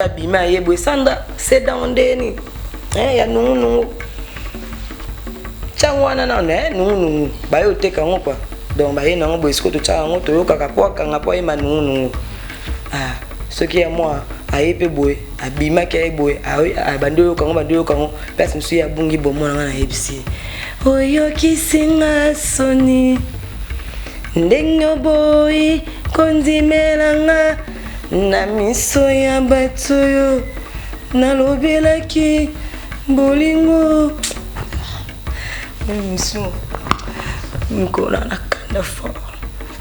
Abima ye boye Sandra sedango ndeni eh, ya nungunungu ntango wana nano eh, nungunungu baye oteka yango kua donc baye nango boye sikoyo totyaka yango toyokaka mpo akanga mpo ayema nungunungu ah, soki ya mwa aye mpe boye abimaki aye boye abandi oyoka yango bandi oyoka yango place mosusu ye abungi bomo na ngai nayebisi ye oyokisi nga soni Ndenge oboyi kondimela nga na miso ya bato oyo nalobelaki bolingo émission mikolo na kanda fort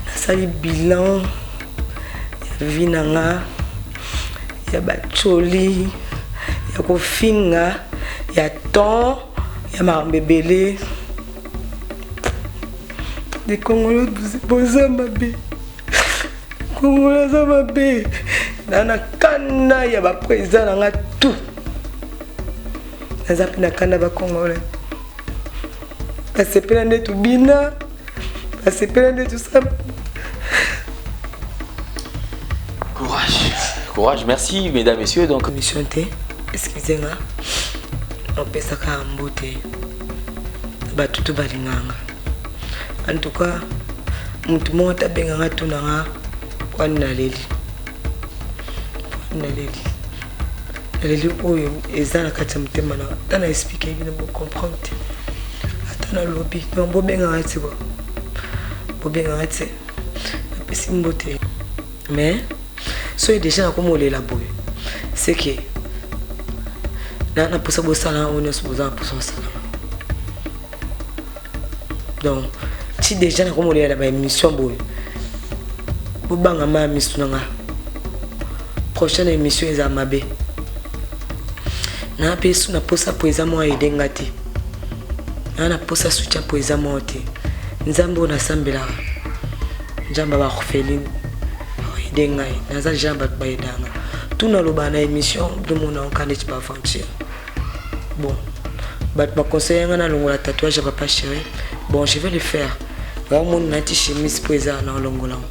nasali bilan ya vie na nga ya bacoli ya kofinga ya temps ya makambo ebele. Les Congolais boza mabe. Congolais aza mabe. Na na kanda ya ba président na nga tout. Naza mpe na kanda ba Congolais. Basepela nde tobina, basepela nde tosala. Courage, courage, merci mesdames, messieurs. Donc, mission te, excusez nga, opesaka mbote. Bato to balingaka nga en tout cas motu moko ata abenga nga tuna nga wani naleli naleli naleli oyo eza na kati ya motema na ata na explike bino bocomprendre te ata nalobi donc bobengaka ti kua bobengaka ti napesi mbote mais soki deja nakomi olela boye c'est que na na posa bosala oyo nyonso boza na posa kosala donc ti deja nakomi olela na baémission boye bobanga ma misu na nga prochaine émission eza mabe na mpe su na posa po eza mwa aide nga te na na posa soutien po eza mwa te nzambe oyo nasambelaka nzambe ya baorpheline aide ngai naza genre bato bayeda nga tout nalobaka na émission domona oka neti baaventure bon bato baconseille nga nalongola tatouage ya papa chéri bon je vais le faire baomoni nati chemise mpo eza na olongola ngo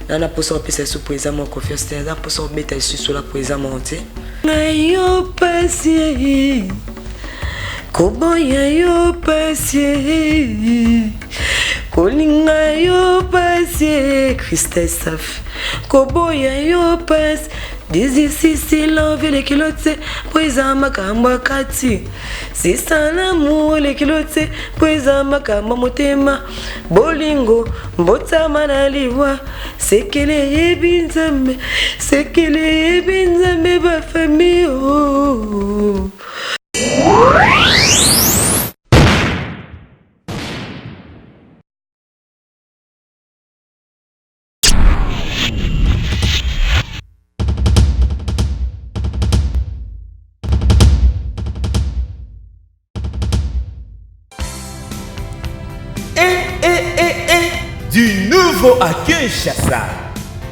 na na mposa kopesa lisusu mpo eza mwa confiance te naza mposa kobeta lisusu la mpo eza moko te ngai yo pasi koboya yo pasi kolinga yo pasi christel safi koboya yo pasi dizisisi love elekilo te mpo eza makambo ya kati sisalamu elekilo te mpo eza makambo motema bolingo mbotama na liwa sekele eyebi nzambe sekele eyebi nzambe bafamille oh. Eh, eh, eh, eh, du nouveau à Kinshasa.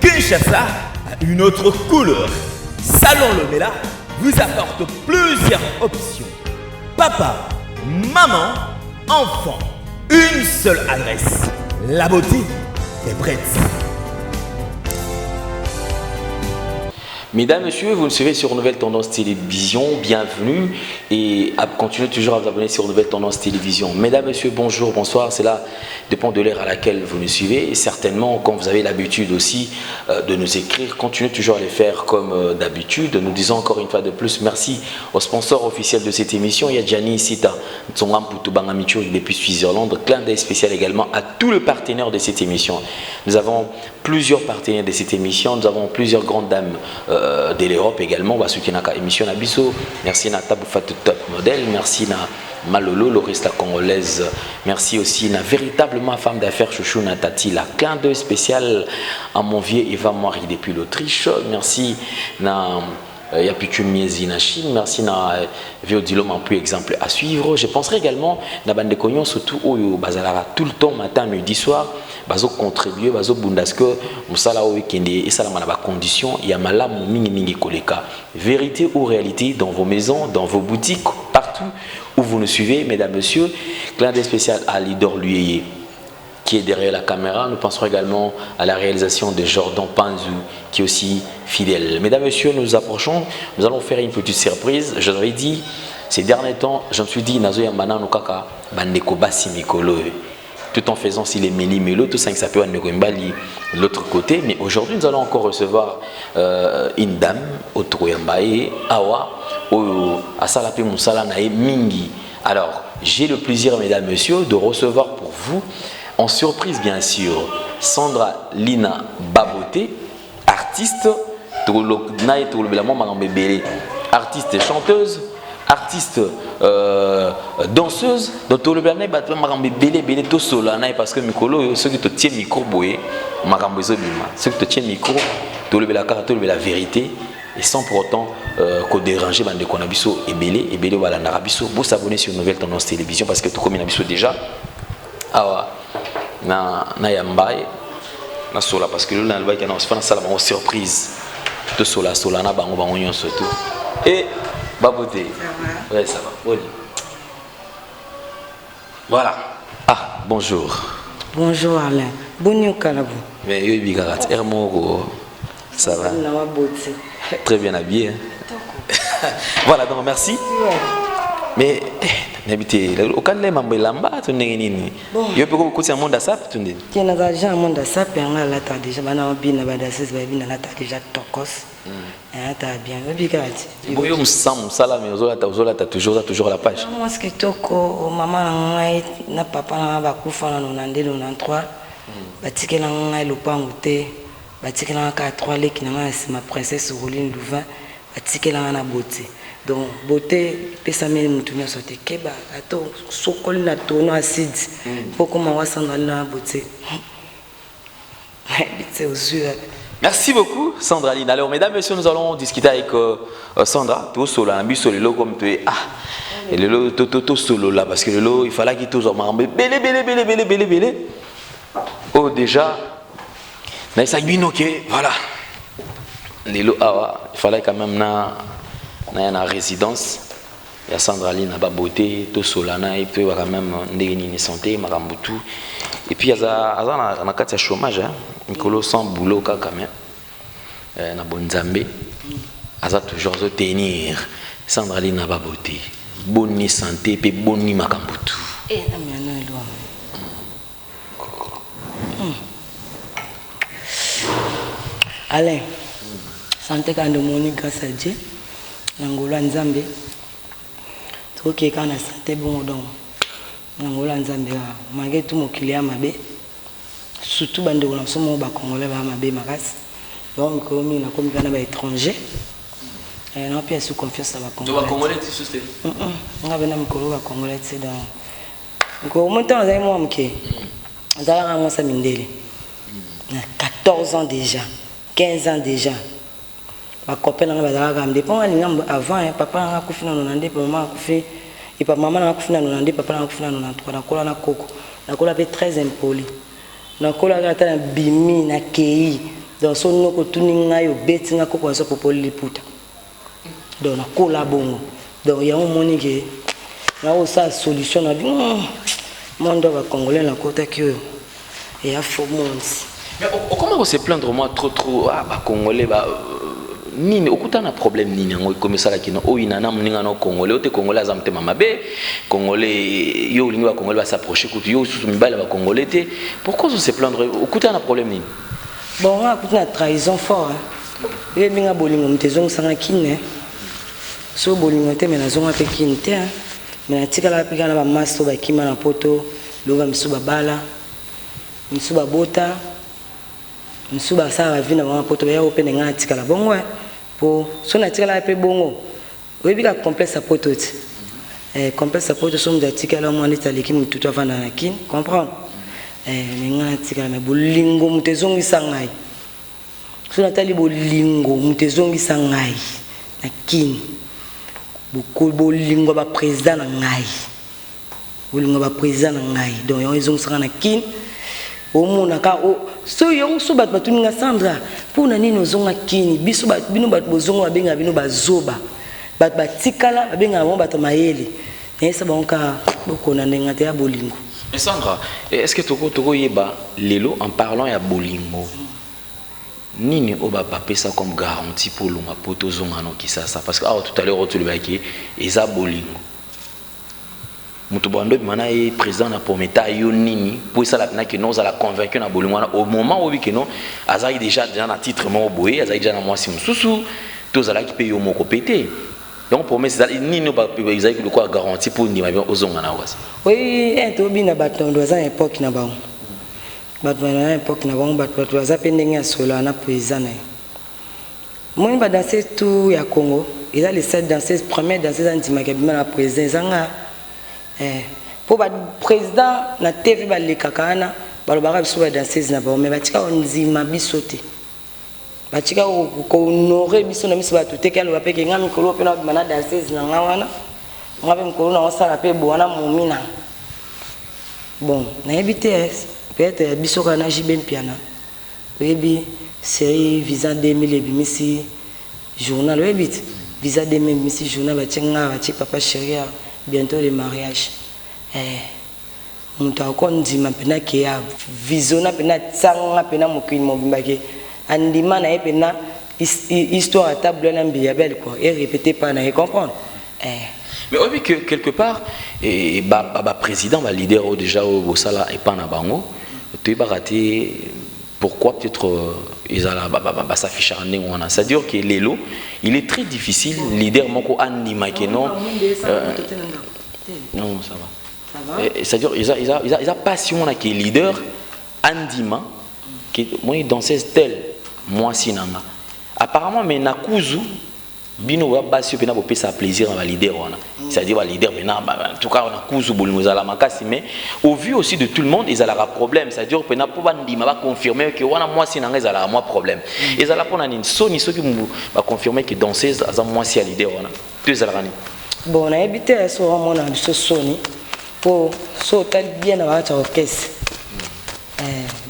Kinshasa a une autre couleur. Salon Lomela vous apporte plusieurs options. Papa, maman, enfant. Une seule adresse. La beauté est prête. Mesdames, Messieurs, vous nous suivez sur Nouvelle Tendance Télévision, bienvenue et à continuez toujours à vous abonner sur Nouvelle Tendance Télévision. Mesdames, Messieurs, bonjour, bonsoir, cela dépend de l'heure à laquelle vous nous suivez et certainement, quand vous avez l'habitude aussi euh, de nous écrire, continuez toujours à les faire comme euh, d'habitude. Nous disons encore une fois de plus merci au sponsor officiel de cette émission, il y a Gianni Sita Tsongam Putubangamicho depuis Switzerland. Clin d'œil spécial également à tous les partenaires de cette émission. Nous avons plusieurs partenaires de cette émission, nous avons plusieurs grandes dames euh, de l'Europe également, ceux qui n'ont émission na biso. Merci na Tabou Fatou Top Model, merci na Malolo, Loris la Congolaise. Merci aussi na véritablement femme d'affaires Chouchou Natati, la clin d'œil spécial à mon vieux Eva Moiri depuis l'Autriche. Merci na euh, ya Pichu Miezi na Chine, merci na euh, Vieux Dilom en plus exemple à suivre. Je penserai également na bande konyon surtout oyo bazalaka tout le temps matin, midi, soir, bazo contribuer, bazo bunda ce que musala oyo kende esalama na ba conditions ya malamu mingi mingi koleka. Vérité ou réalité dans vos maisons, dans vos boutiques, partout où vous nous suivez, mesdames, messieurs. Clin d'œil spécial à Lidor Luyeye. qui est derrière la caméra. Nous pensons également à la réalisation de Jordan Panzou qui est aussi fidèle. Mesdames, Messieurs, nous approchons. Nous allons faire une petite surprise. Je vous avais dit, ces derniers temps, je me suis dit, Nazo Yamba nanu kaka, bandeko basi mikolo. Tout en faisant si les méli mélo, tout ça, ça peut être l'autre côté. Mais aujourd'hui, nous allons encore recevoir une dame, oyo toyamba ye awa, oyo asala pe mosala na ye mingi. Alors, j'ai le plaisir, mesdames, messieurs, de recevoir pour vous, en surprise bien sûr, Sandra Lina Baboté, artiste, artiste et chanteuse, artiste danseuse. Donc tolobela na ye bato makambo ebele ebele. Tosolola na ye parce que mikolo oyo, soki totie micro boye, makambo ezobima. Soki totie micro, tolobela kaka, tolobela vérité et sans pour autant kodéranger bandeko na biso ebele ebele oyo balandaka biso. Bosabonner sur Nouvelle Tendance Télévision parce que tokomi na biso déjà awa na yamba ye, nasola, parce que lelo nalobaki na fa nasala bango surprise. Tosolasola na bango, bango nyonso tu et Baboté. Ça va? Ouais, ça va. Boni. Voilà. Ah, bonjour. Bonjour Alain. Boni okalabu. Mais yo bikaka ti moko, ça va. Na wa beauté. Très bien habillé. Hein? Voilà, donc merci. Mais nayebi te, okandela mambo elamba to ndenge nini? Yo mpe kokotisa monde asape to ndeni? Te, naza déjà monde asape yango, alata déjà, bana babina, badanseuse bayebi, nalata déjà tokos. Alata bien, oyebi kaka ti. Boyo mosala, mais ozolata toujours, oza toujours à la page. Mwasi kitoko. Mama na ngai na papa na ngai bakufa na 92, 93. Batikela ngai lopango te, batikela ngai kaka trois leki na ngai na nsima, Princesse Roline Louvain. Batikela ngai na beauté. Donc beauté epesami motu nyonso te. Keba, ata sokoli na tono acide mpo koma wasandali na beauté, nayebi te ozwi wapi. Merci beaucoup, Sandra Lina. Alors, mesdames, messieurs, nous allons discuter avec Sandra. Tout solo, un biso lelo comme tu es. Ah, et lelo, tout, tout, tout solo là, parce que lelo, il fallait qu'il tout soit bélé, bélé, bélé, bélé, bélé, bélé. Oh, déjà, na bino ok, voilà. Lelo awa, il fallait quand même na résidence. Ya Sandra Lina Baboté, tout solo na, et puis quand même ndenge nini santé, makambo tout. Et puis aza na kati ya chômage, hein. Mikolo sans boulot kaka, mais na bonzambe aza toujours azotenir. Sandra Lina Baboté, boni santé mpe boni makambo tu? Eh, namiyano elwa. Alain, santé kaka nde omoni, grâce à Dieu, na ngolu ya Nzambe, tokokee kaka na santé bongo. Donc na ngolu ya Nzambe kaka, malgré tout mokili ya mabe, surtout bandeko na biso moko bacongolais baya mabe makasi. Donc mikolo mingi nakomi kaka na baétranger, naopia su confiance na bacongolais. Nga mpe na mikolo bacongolais te. Donc mikolo mo, ntango nazali mwa moke, azalaka mwasa mindele na 14 ans déjà, 15 ans déjà. Bacopain nanga bazalaka nde mpo alinga avant. Papa nanga akufi na 92, mama akufi epa mama nanga akufi na 92, papa nanga akufi na 93. Nakola na koko, nakola mpe très impoli. Nakolaka ata na bimi nakei, donc so noko otuni ngai, obeti nga koko azo popoli liputa. Donc nakola bongo. Donc yango omoni ke nakosala solution na bi monde ya bacongolais nakotaki oyo eya faux monde. Mais okoma se plaindre moi trop trop, ah, bacongolais ba nini? Okuta na problème nini yango ekomi osalaki na oyo na moninga na congolais oyo te? Congolais aza motema mabe, congolais, yo olingi bacongolais bas'approche kutu yo susu mibali ya bacongolais te. Pourquoi ozo se plaindre? Okuta na problème nini? Bon, nga akuti na trahison fort. Oyebi nga, bolingo moto ezongisanga kine. So bolingo te, me nazonga mpe kine te. Me natikalaka mpe kaka na bamasi oyo bakima na poto. Loka misusu babala, misusu babota, misusu basala bavie na bango na poto, baya mpe na ngai natikala bongo. Po so natikalaka mpe bongo, oyebi kaka complexe ya poto ti, complexe ya poto. So moto atikala mwa neti aleki motutu avanda na kine, comprendre? Me ngai natikala, me bolingo moto ezongisa ngai. So natali bolingo moto ezongisa ngai na kini, bolingo ya baprésident na ngai, bolingo ya baprésident na ngai. Donc yango ezongisaka na kini. Omonaka so yango, so bato batuni nga: "Sandra, mpona nini ozonga kini?" Biso bino bato bozonga, babengaka bino bazoba. Bato batikala, babengaka bango bato mayele. Nayesa bango kaka bokona ndenge te ya bolingo. Mais Sandra, est-ce que toko tokoyeba lelo, en parlant ya bolingo, nini oyo bapesa comme garantie mpo olonga mpo tozonga no Kisasa? Parce que awa tout à l'heure otolobaki eza bolingo. Moto bando obima na ye, président na prometa yo nini mpo esala mpena keno ozala convaincu na bolingo wana, au moment oyebi keno azalaki déjà na titre moko boye, azalaki déjà na mwasi mosusu, to ozalaki mpe yo moko pe te? Donc promesse ezali nini oyo ezalaki lokola garantie mpo ndima bien ozonga na kasi? Oui, tobina bato baza na époque na bango, bato na époque na bango, bato baza mpe ndenge ya solo na président na ye. Moni badanseuse tout ya Congo, eza le seul danseuse, première danseuse andimaki abima na président, eza nga. Mpo baprésident na TV balekaka wana, balobaka biso badanseuse na bango, mais batika kondima biso te, batika kohonorer biso na miso bato te. Ke aloba mpe ke nga mikolo mpe nabima na danseuse na nga wana, nga mpe mikolo na osala mpe bo wana momi na bon, nayebi te, peut-être ya biso kaka na JB Mpiana. Oyebi série Visa 2000 ebimisi journal, oyebi te Visa 2000 ebimisi journal, batie nga, batie Papa Chéri, bientôt le mariage. Moto akondima mpena ke avisiona mpena, atianga mpena mokili mobimba ke andima na ye mpena histoire ata bula na Mbilia Bel quoi, erépété pa na ye, comprendre. Mais oyebi que quelque part baprésident, baleader oyo déjà oyo bosala epa na bango, toyebaka te pourquoi peut-être ezala basaffichaka ndenge wana. C'est-à-dire que lelo il est très difficile leader moko andimake non, non, ça va, c'est-à-dire eza pasi wana ke leader andima ke moi danseuse tel mwasi na nga apparemment. Mais na kuzu bino oya basi oyo mpena bopesa plaisir na baleader wana, c'est-à-dire baleader mpena, en tout cas na kuzu bolingo ezala makasi. Mais au vu aussi de tout le monde, ezalaka problème, c'est-à-dire mpena mpo bandima baconfirme ke wana mwasi na nga, ezalaka mwa problème. Ezala mpona nini? Soni soki baconfirme ke danseuse aza mwasi ya leader wana, to ezalaka nini? Bon, nayebi te so omona biso soni, mpo so otali bien na bakati ya orchestre,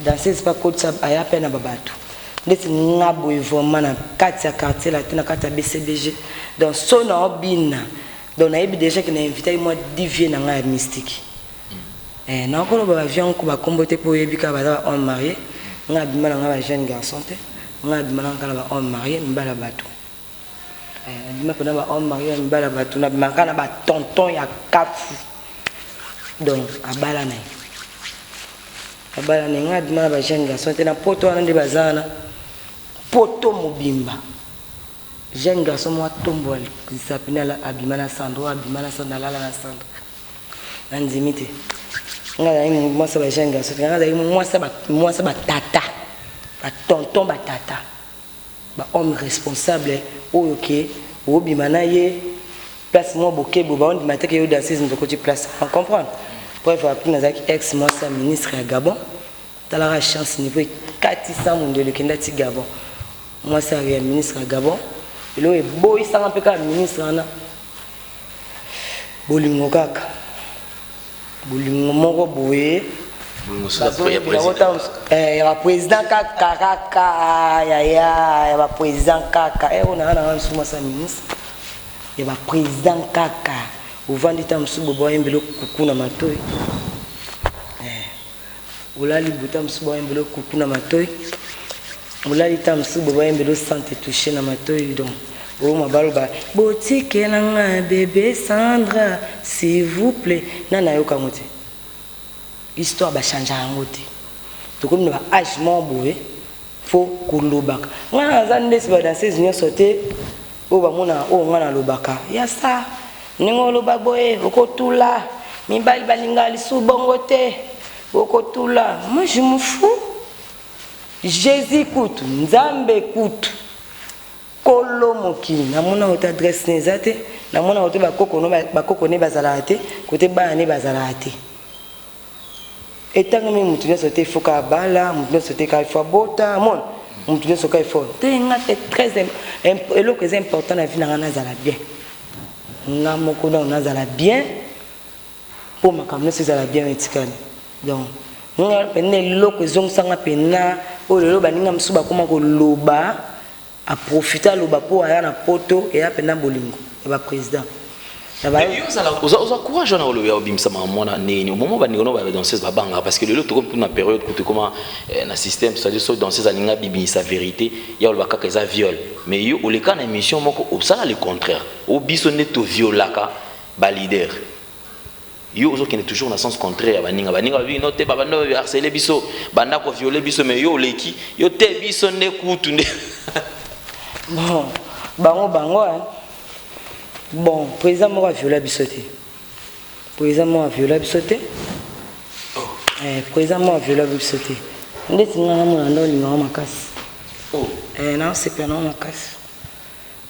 danseuse mpe akotisa aya mpe na babato ndeti nga boye, vraiment na kati ya Quartier Latin, na kati ya BCBG. Donc so na obina, donc nayebi déjà ke na invitaki mwa divie na ngai ya mystique. Nakoloba bavie yango bakombo te, mpo oyebi kaka baza bahomme marié. Ngai abima na ngai bajeune garçon te, ngai abima na ngai kaka na bahomme marié, mibala ya bato. Abima mpena bahomme marié, mibala ya bato. Nabima kaka na batonton ya kafu, donc abala na ye, abala na ngai. Abima na bajeune garçon te na poto wana nde baza wana, poto mobimba jeune garçon moko atombola lisapine abima na Sandro, abima na Sandro, alala na Sandro, nandimi te. Ngai azalaki mwasi ya bajeune garçon te, ngai azalaki mwasi batata, batonton, batata, bahomme responsable oyo ke obima na ye place mwa bokebo, baondima te ke yo danseuse moto okoti place, on comprendre. Bref, après nazalaki ex mwasi ya ministre ya Gabon. Talaka chance niveau ekatisa mondelo, ekenda ti Gabon, mwasi ya ministre ya Gabon. Eloko eboyisanga mpe kaka ministre wana, bolingo kaka, bolingo moko boye ya baprésident kaka kaka, yaya ya baprésident kaka. Oyo nanga nanga mosusu mwasi ya ministre ya baprésident kaka, ovandi ta mosusu boye, bayembela kuku na matoi, olali buta mosusu bayembela kuku na matoi, olali ta mosusu boye, bayembela sans te toucher na matoi. Donc oma baloba botikelanga bébé Sandra, s'il vous plaît. Na nayokango te, histoire bachange yango te. Tokomi na baage moko boye, fo kolobaka. Ngai naza ndesi badanseuse nyonso te oyo bamonaka oyo ngai nalobaka ya sa ndenge oloba boye, okotula mibali balingaka lisusu bongo te, okotula. Moi je me fous. Jésus kutu, Nzambe kutu, kolo mokili, namona kote adresse ne eza te, namona kote bakoko ne bazalaka te, kote bana ne bazalaka te. Etangami motu nyonso te ifo kaka bala motu nyonso te, kaka ifo abota mona motu nyonso kaka ifo te. Nga te, très eloko eza important na vie na nga, nazala bien nga moko, donc nazala bien mpo makambo nyonso ezala bien etikali. Donc nga mpena eloko ezongisanga mpena oyo lelo baninga mosusu bakóma koloba, aprofite aloba mpo aya na poto, eya mpena bolingo ya baprésident. Oza courage wana olobi obimisa mwana nini au moment bandeko no badanseuse babangaka, parce que lelo tokomi kuna période kutu ekoma na système, c'est-à-dire soki danseuse alingi abimisa vérité ya oloba kaka eza viol, mais yo oleka na émission moko, osala le contraire, o biso nde toviolaka baleader. Yo ozokende toujours na sens contraire ya baninga. Baninga babi no te, babanda harceler biso, banda kovioler biso, mais yo oleki yo te, biso nde kutu nde. Bon, bango bango, hein. Bon, président moko aviola biso te, président moko aviola biso te. Président moko aviola biso te. Ndeti nga namona nde olingaka makasi. Naosepela nango makasi,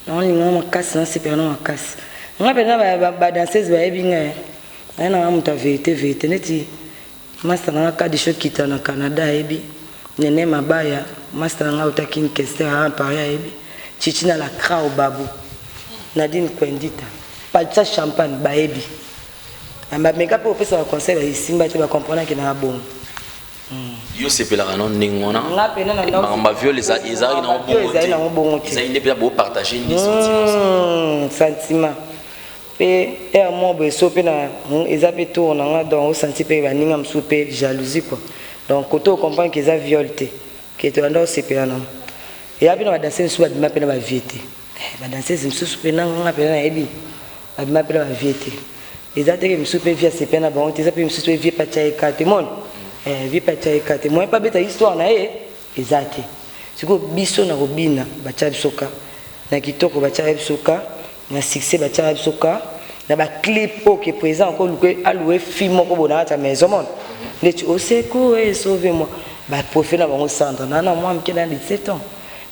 naolingaka makasi, naosepela nango makasi. Nga mpenza, badanseuse bayebi ngai, aye nanga moto ya vérité, vérité. Neti master nanga Kadisho Kita na Canada ayebi, Nene Mabaya, master nanga autaki Kester aa Paris ayebi, Chichi na la Crao, Babu Nadine Kwendita, Palisa Champagne bayebi. Bameka mpe kopesa baconseil, baesimba te, bacomprendre nanga bongo. Yo sepelaka no ndenge wana? Nga pena na Makambo ya viol ezalaki nango bongo? Ezali nango bongo te. Ezali nde mpenza bopartage nde sentiment? Sentiment mpe ere moko boye so mpe na eza mpe tour na nga, donc osanti mpe baninga mosusu mpe jalousie quoi. Donc kote ocomprendre ke eza viol te, ke toyanda osepela nango. Eya mpe na badanseuse mosusu babima mpe na bavie te. Badanseuse mosusu mpe nanga mpena nayebi babima mpe na bavie te. Eza teke mosusu mpe vie asepela na bango te, eza mpe mosusu mpe vie mpe atya eka te. Mone vie mpe atya eka te, moyen mpe abeta histoire na ye eza te. Sikoyo biso na kobina batya biso ka na kitoko, batyaka biso ka na succès, batyaka biso ka na baclip oyo ke président akoluka alouer fille moko boye na kati ya maison monde, ndeti "Au secours et sauve moi", bapréféré na bango Sandra na na mwa moke na 17 ans,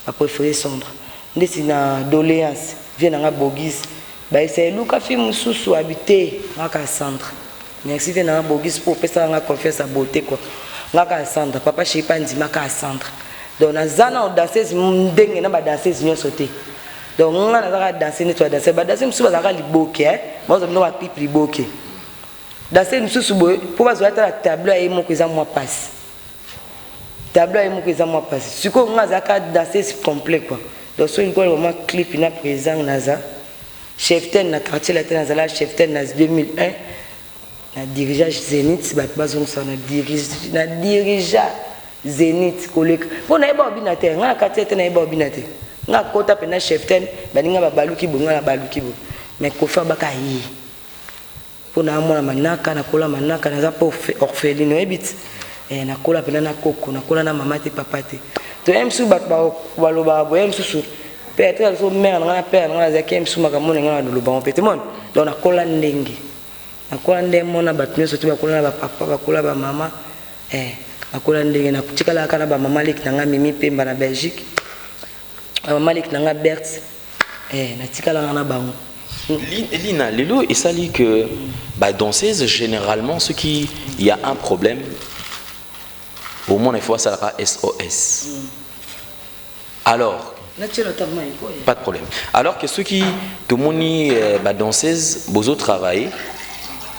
bapréféré Sandra. Ndeti na doléance, vie nanga Bogis bayesa eluka fille mosusu abi te, ngaka Sandra. Merci vie nanga Bogis mpo opesaka nga confiance ya beauté quoi. Ngaka Sandra, papa chéri mpe andimaka ya Sandra. Donc naza na danseuse ndenge na badanseuse nyonso te. Donc nga nazaka danse neti badanse, badanse mosusu bazalaka liboke, bazwa bino baclip liboke. Danse mosusu boye mpo bazwa ata na tableau ya ye moko eza mwa pasi, tableau ya ye moko eza mwa pasi. Sikoyo nga azalaka danseuse complet quoi. Donc soki likola mwa clip na président, naza chef ten na Quartier Latin, nazala chef ten na 2001, na dirigea Zénith. Bato bazongisa na dirigea Zénith koleka mpo nayeba obina te. Nga na quartier te, nayeba obina te. Nga kota mpena chef ten, baninga babaluki boye, nga na baluki boye, mais Kofi abaka ye mpo na mwana manaka. Nakola manaka, naza mpe orpheline, oyebi ti nakola mpena na koko, nakola na mama te, papa te. Toye mosusu bato balobaka boye mosusu peut-être so mare na nga na père na nga nazalaki ye mosusu makambo na nga na lolobango mpe te mone. Donc nakola ndenge nakola nde mona bato nyonso te, bakola na bapapa, bakola bamama. Nakola ndenge natikala kaka na bamama leki na nga Mimi Pemba na Belgique, bamama leki na nga Bert, natikalaka na bango. Lina, lelo esali que badanseuse généralement, ce qui il y a un problème au moins il faut asalaka SOS. Alors pas de problème. Alors que ceux qui tomoni badanseuse bozo travailler,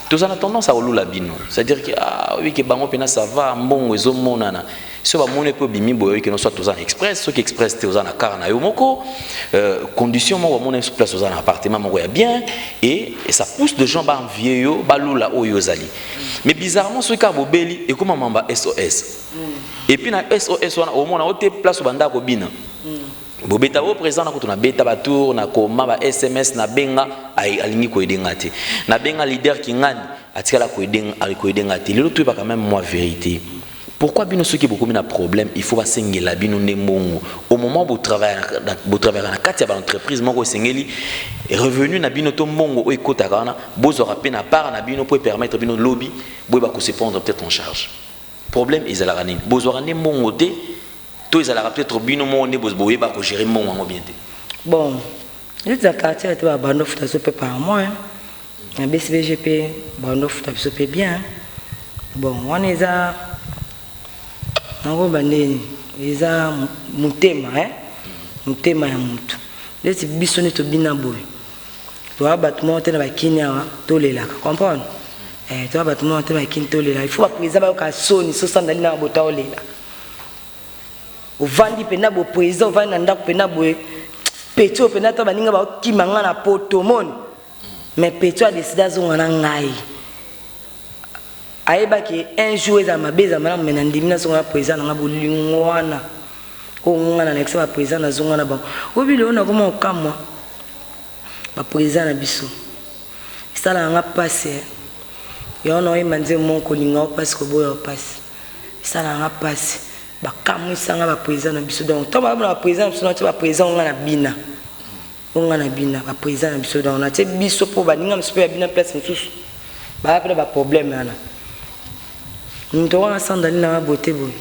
toza na tendance à olula bino, c'est-à-dire que ah oui, que bango pena ça va, mbongo ezomonana. So bamoni mpe obimi boye, oyoki no soit toza na express, soki express te, oza na car na yo moko, condition moko bamoni sur place, oza na appartement moko ya bien, et ça pousse de gens baenvie yo, balula oyo ozali. Mais bizarrement, soki kaka bobeli, ekóma mamba SOS. Et puis na SOS wana, omona o te place obanda kobina, bobeta o président na kutu, nabeta batour, nakoma ba SMS, nabenga, alingi koyedenga te. Nabenga leader Kingani, atikala koyedenga te. Lelo toyebaka même mwa vérité, pourquoi bino soki bokomi na problème, il faut basengela bino nde mbongo au moment botravaillaka na kati ya baentreprise moko? Esengeli revenu na bino to mbongo oyo ekotaka wana, bozwaka mpe na part na bino mpo epermettre bino lobi boyeba kose prendre peut-être en charge. Problème ezalaka nini? Bozwaka nde mbongo te, to ezalaka peut-être bino moko nde boyeba kogérer mbongo yango bien te? Bon, neti na quartier te, babanda ofuta biso mpe par mois na BCBG, mpe banda ofuta biso mpe bien. Bon, wana eza nango bandeni, eza motema, motema ya motu. Neti biso nde tobina boye, toya bato moko te na bakini awa tolelaka, comprendre? Toya bato moko te bakini tolela. Il faut baprésident bayoka soni. Sosandali na bota olela, ovandi mpena bo président, ovandi na ndako mpena boye, petit oyo mpena ta baninga bakokima nga na poto moni. Mais petit adécider azonga na ngai, ayebaki un jour ezala mabe, ezala malamu, me nandimi nazonga na président na nga. Bolingo wana oyo nga na nalakisa baprésident, nazonga na bango. Oyebi, lelo nakoma kokamwa baprésident na biso, esalaka nga mpasi. Yango na oyemba nzembo moko: kolinga o mpasi, koboya o mpasi. Esalaka nga mpasi, bakamwisanga baprésident na biso. Donc ntango bayabona baprésident na biso, natie baprésident nga na bina, o nga na bina baprésident na biso. Donc natie biso mpo baninga mosusu mpe babina place mosusu, baya mpe na baproblème wana. Moto wana sandali nanga bote boye,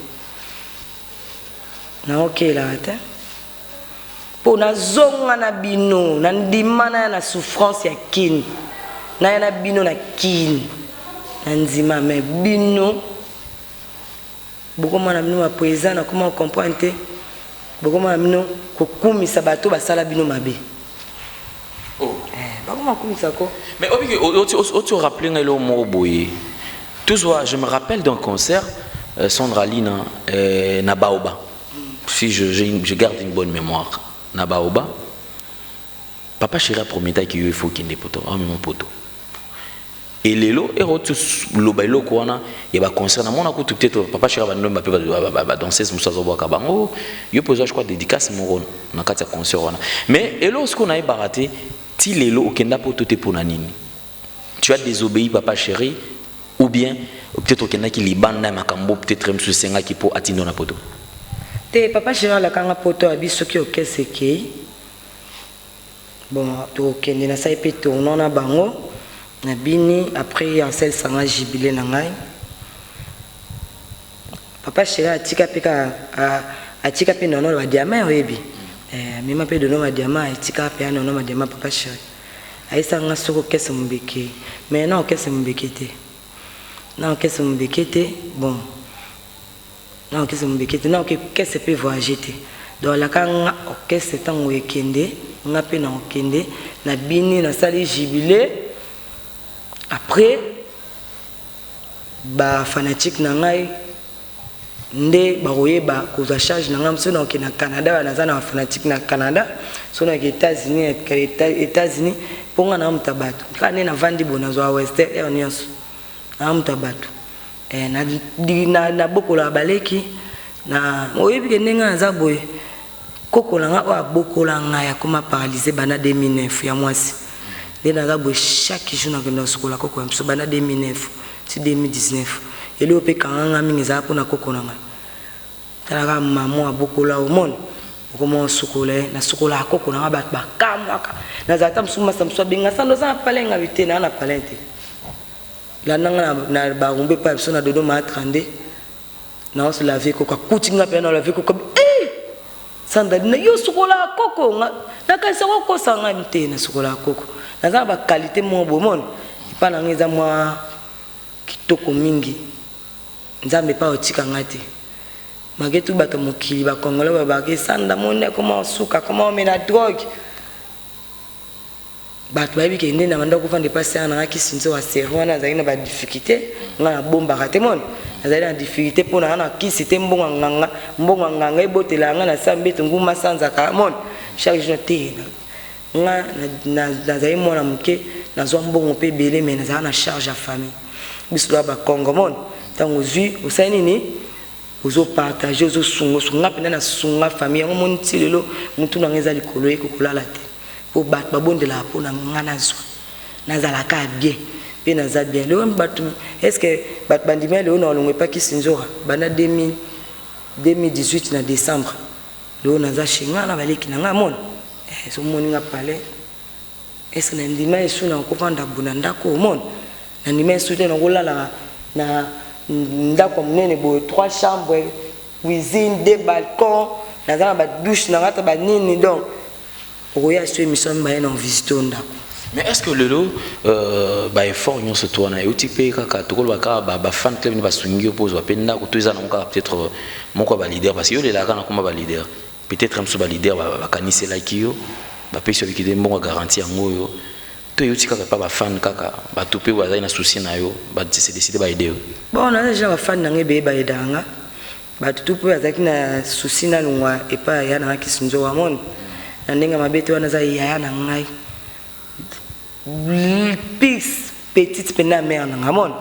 naokelaka te mpo nazonga na bino. Nandima naya na souffrance ya Kini, naya na bino na Kini na ndima. Me bino bokoma na bino baprésident, nakoma comprendre te. Bokoma na bino kokumisa bato basala bino mabe. Oh. Bakoma kokumisa ko. Mais obiki oti rappeler ngai eloko moko boye. Toujours je me rappelle d'un concert, Sandra Lina, na Baoba, si je garde une bonne mémoire, na Baoba, papa chéri aprometaki yo, il faut okende poto, amema poto. Elelo ero loba eloko wana ya baconcert, namona kutu peut-être papa chéri bandomba mpe badanseuse mosusu azobwaka bango. Yo mpo ozwa, je crois, dédicace moko na kati ya concert wana. Mais eloko sikoyo nayebaka te, ti lelo okenda poto te, mpo na nini? Tu as désobéi papa chéri, ou bien peut-être okendaki libanda ya makambo, peut-être mosusu esengaki mpo atindo na poto? Te, papa chéri alakanga poto, abi soki okese ekei, bon, tokokende. Nasali mpe tournoi na bango, nabini. Après asalisanga jubilé na ngai. Papa chéri atika mpe kaka, atika mpe nono badiamant. Oyebi, amema mpe dono badiamant, etika mpe ya nono badiamant. Papa chéri ayesanga soki okese mobeke, mais na okese mobeke te, na okese mobeke te. Bon, na okese mobeke te, na okese mpe voyage te. Donc alaka nga orchestre, ntango ekende, nga mpe na okende, nabini, nasali jubilé. Après bafanatique na ngai nde bakoyeba kozwa charge na ngai. Soki nakokende na Canada, naza na bafanatique na Canada. Soki nakoke États-Unis, États-Unis, mpo nga na moto ya bato. Kaka nde navandi boye, nazwa western air nyonso, na moto ya bato. Nabokolaka baleki na oyebi ke ndenge naza boye, koko na nga oyo abokola ngai akoma paralysé banda 2009 ya mwasi. Nde naza boye, chaque jour nakenda kosukola koko ya biso banda 2009 ti 2019. Eloko mpe kanga nga mingi ezala mpona koko na ngai. Talaka, mama abokola, omona okoma osukola ye. Nasukolaka koko na nga, bato bakamwaka. Nazala ta mosusu, masa mosusu abenga: "Sando, oza na palin?" Ngabi te, naa na palin te. Landa nga na barumbu epai ya biso na Dodoma ya 32, naosolave koko. Akuti nga mpe na lave koko. "Sandali na yo, sukolaka koko?" Nga nakanisa kokosa ngai te, nasukolaka koko. Naza na baqualité moko bomona epai na ngai, eza mwa kitoko mingi. Nzambe epai otika ngai te, malgré tout bato mokili, bakongolo babaki: "Sanda moni akoma osuka, akoma omela drogue." Bato bayebi ke nde na banda kovanda epasi wana nanga kisi nzo aseri wana, azalaki na badifficulté. Ngai nabombaka te, moni nazali na difficulté mpo na na kisi te. Mbongo ya nganga, mbongo ya nganga ebotela nga na sa mbeto nguma sanzaka. Moni chaque jour te, nga nazali mwana moke, nazwa mbongo mpe ebele, mais nazala na charge ya famille. Biso loa bakongo, moni ntango ozwi, osali nini, ozopartage, ozosunga, osunga mpenza. Nasunga famille yango, moni ti lelo motu nanga eza likolo, ye kokolala te, mpo bato babondelaka mpo na nga nazwa, nazalaka bien mpe naza bien lelo. Bato, est ce que bato bandimi lelo na walongo epakisi nzoka banda 2018 na décembre? Lelo naza chez nga na baleki na nga. Mona somoni nga palais, est ce nandima esu na kovanda bo na ndako? Omona nandima esu te, nakolalaka na ndako ya monene boye, trois chambres, cuisine, deux balcons, naza na badouche na nga ta banini. Donc okoya so émission mibale na visite oyo ndako. Mais est ce que lelo baeffort nyonso to wana euti mpe kaka, tokoloba kaka bafan club ni basungi yo mpo ozwa mpe ndako, to eza nango kaka peut-être moko ya baleader? Parce que yo olelaka na komba baleader, peut-être mosusu baleader bakaniselaki yo, bapesi yo bikide mbongo ya garantie yango oyo, to euti kaka epa bafan, kaka bato mpe bazali na souci na yo, base décide baaider yo? Bon, naza deja bafan na ngai ebeye, baaidaka nga. Bato tu mpe bazalaki na souci nalongwa epai ya nanga kisi nzoka, moni na ndenge mabe te. Wana aza yaya na ngai. Pis petite mpenza ya mare nanga mona.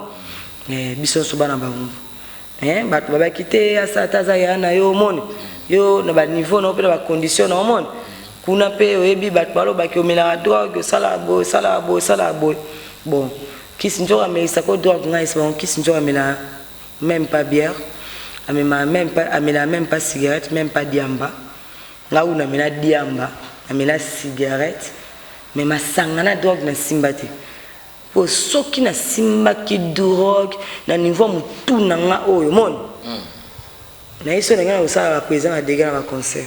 Biso nyonso bana bango. Bato babaki te asa ata aza ya na yo, omoni yo na baniveau na yo mpe na bacondition na omoni kuna mpe oyebi bato balobaki omelaka drogue, osalaka boye, osalaka boye, osalaka boye. Bon, kisi nzoka amelisaka drogue, ngai esi bango kisi nzoka amelaka même pas bière, amemaka même pas, amelaka même pas cigarette, même pas diamba. Ngai oyo namela diamba, namela cigarette, mais masanga na drogue nasimba te, po soki nasimbaki drogue na niveau ya motu na nga oyo moni naye so ndenge na kosala baprésident na dégâts na baconcert.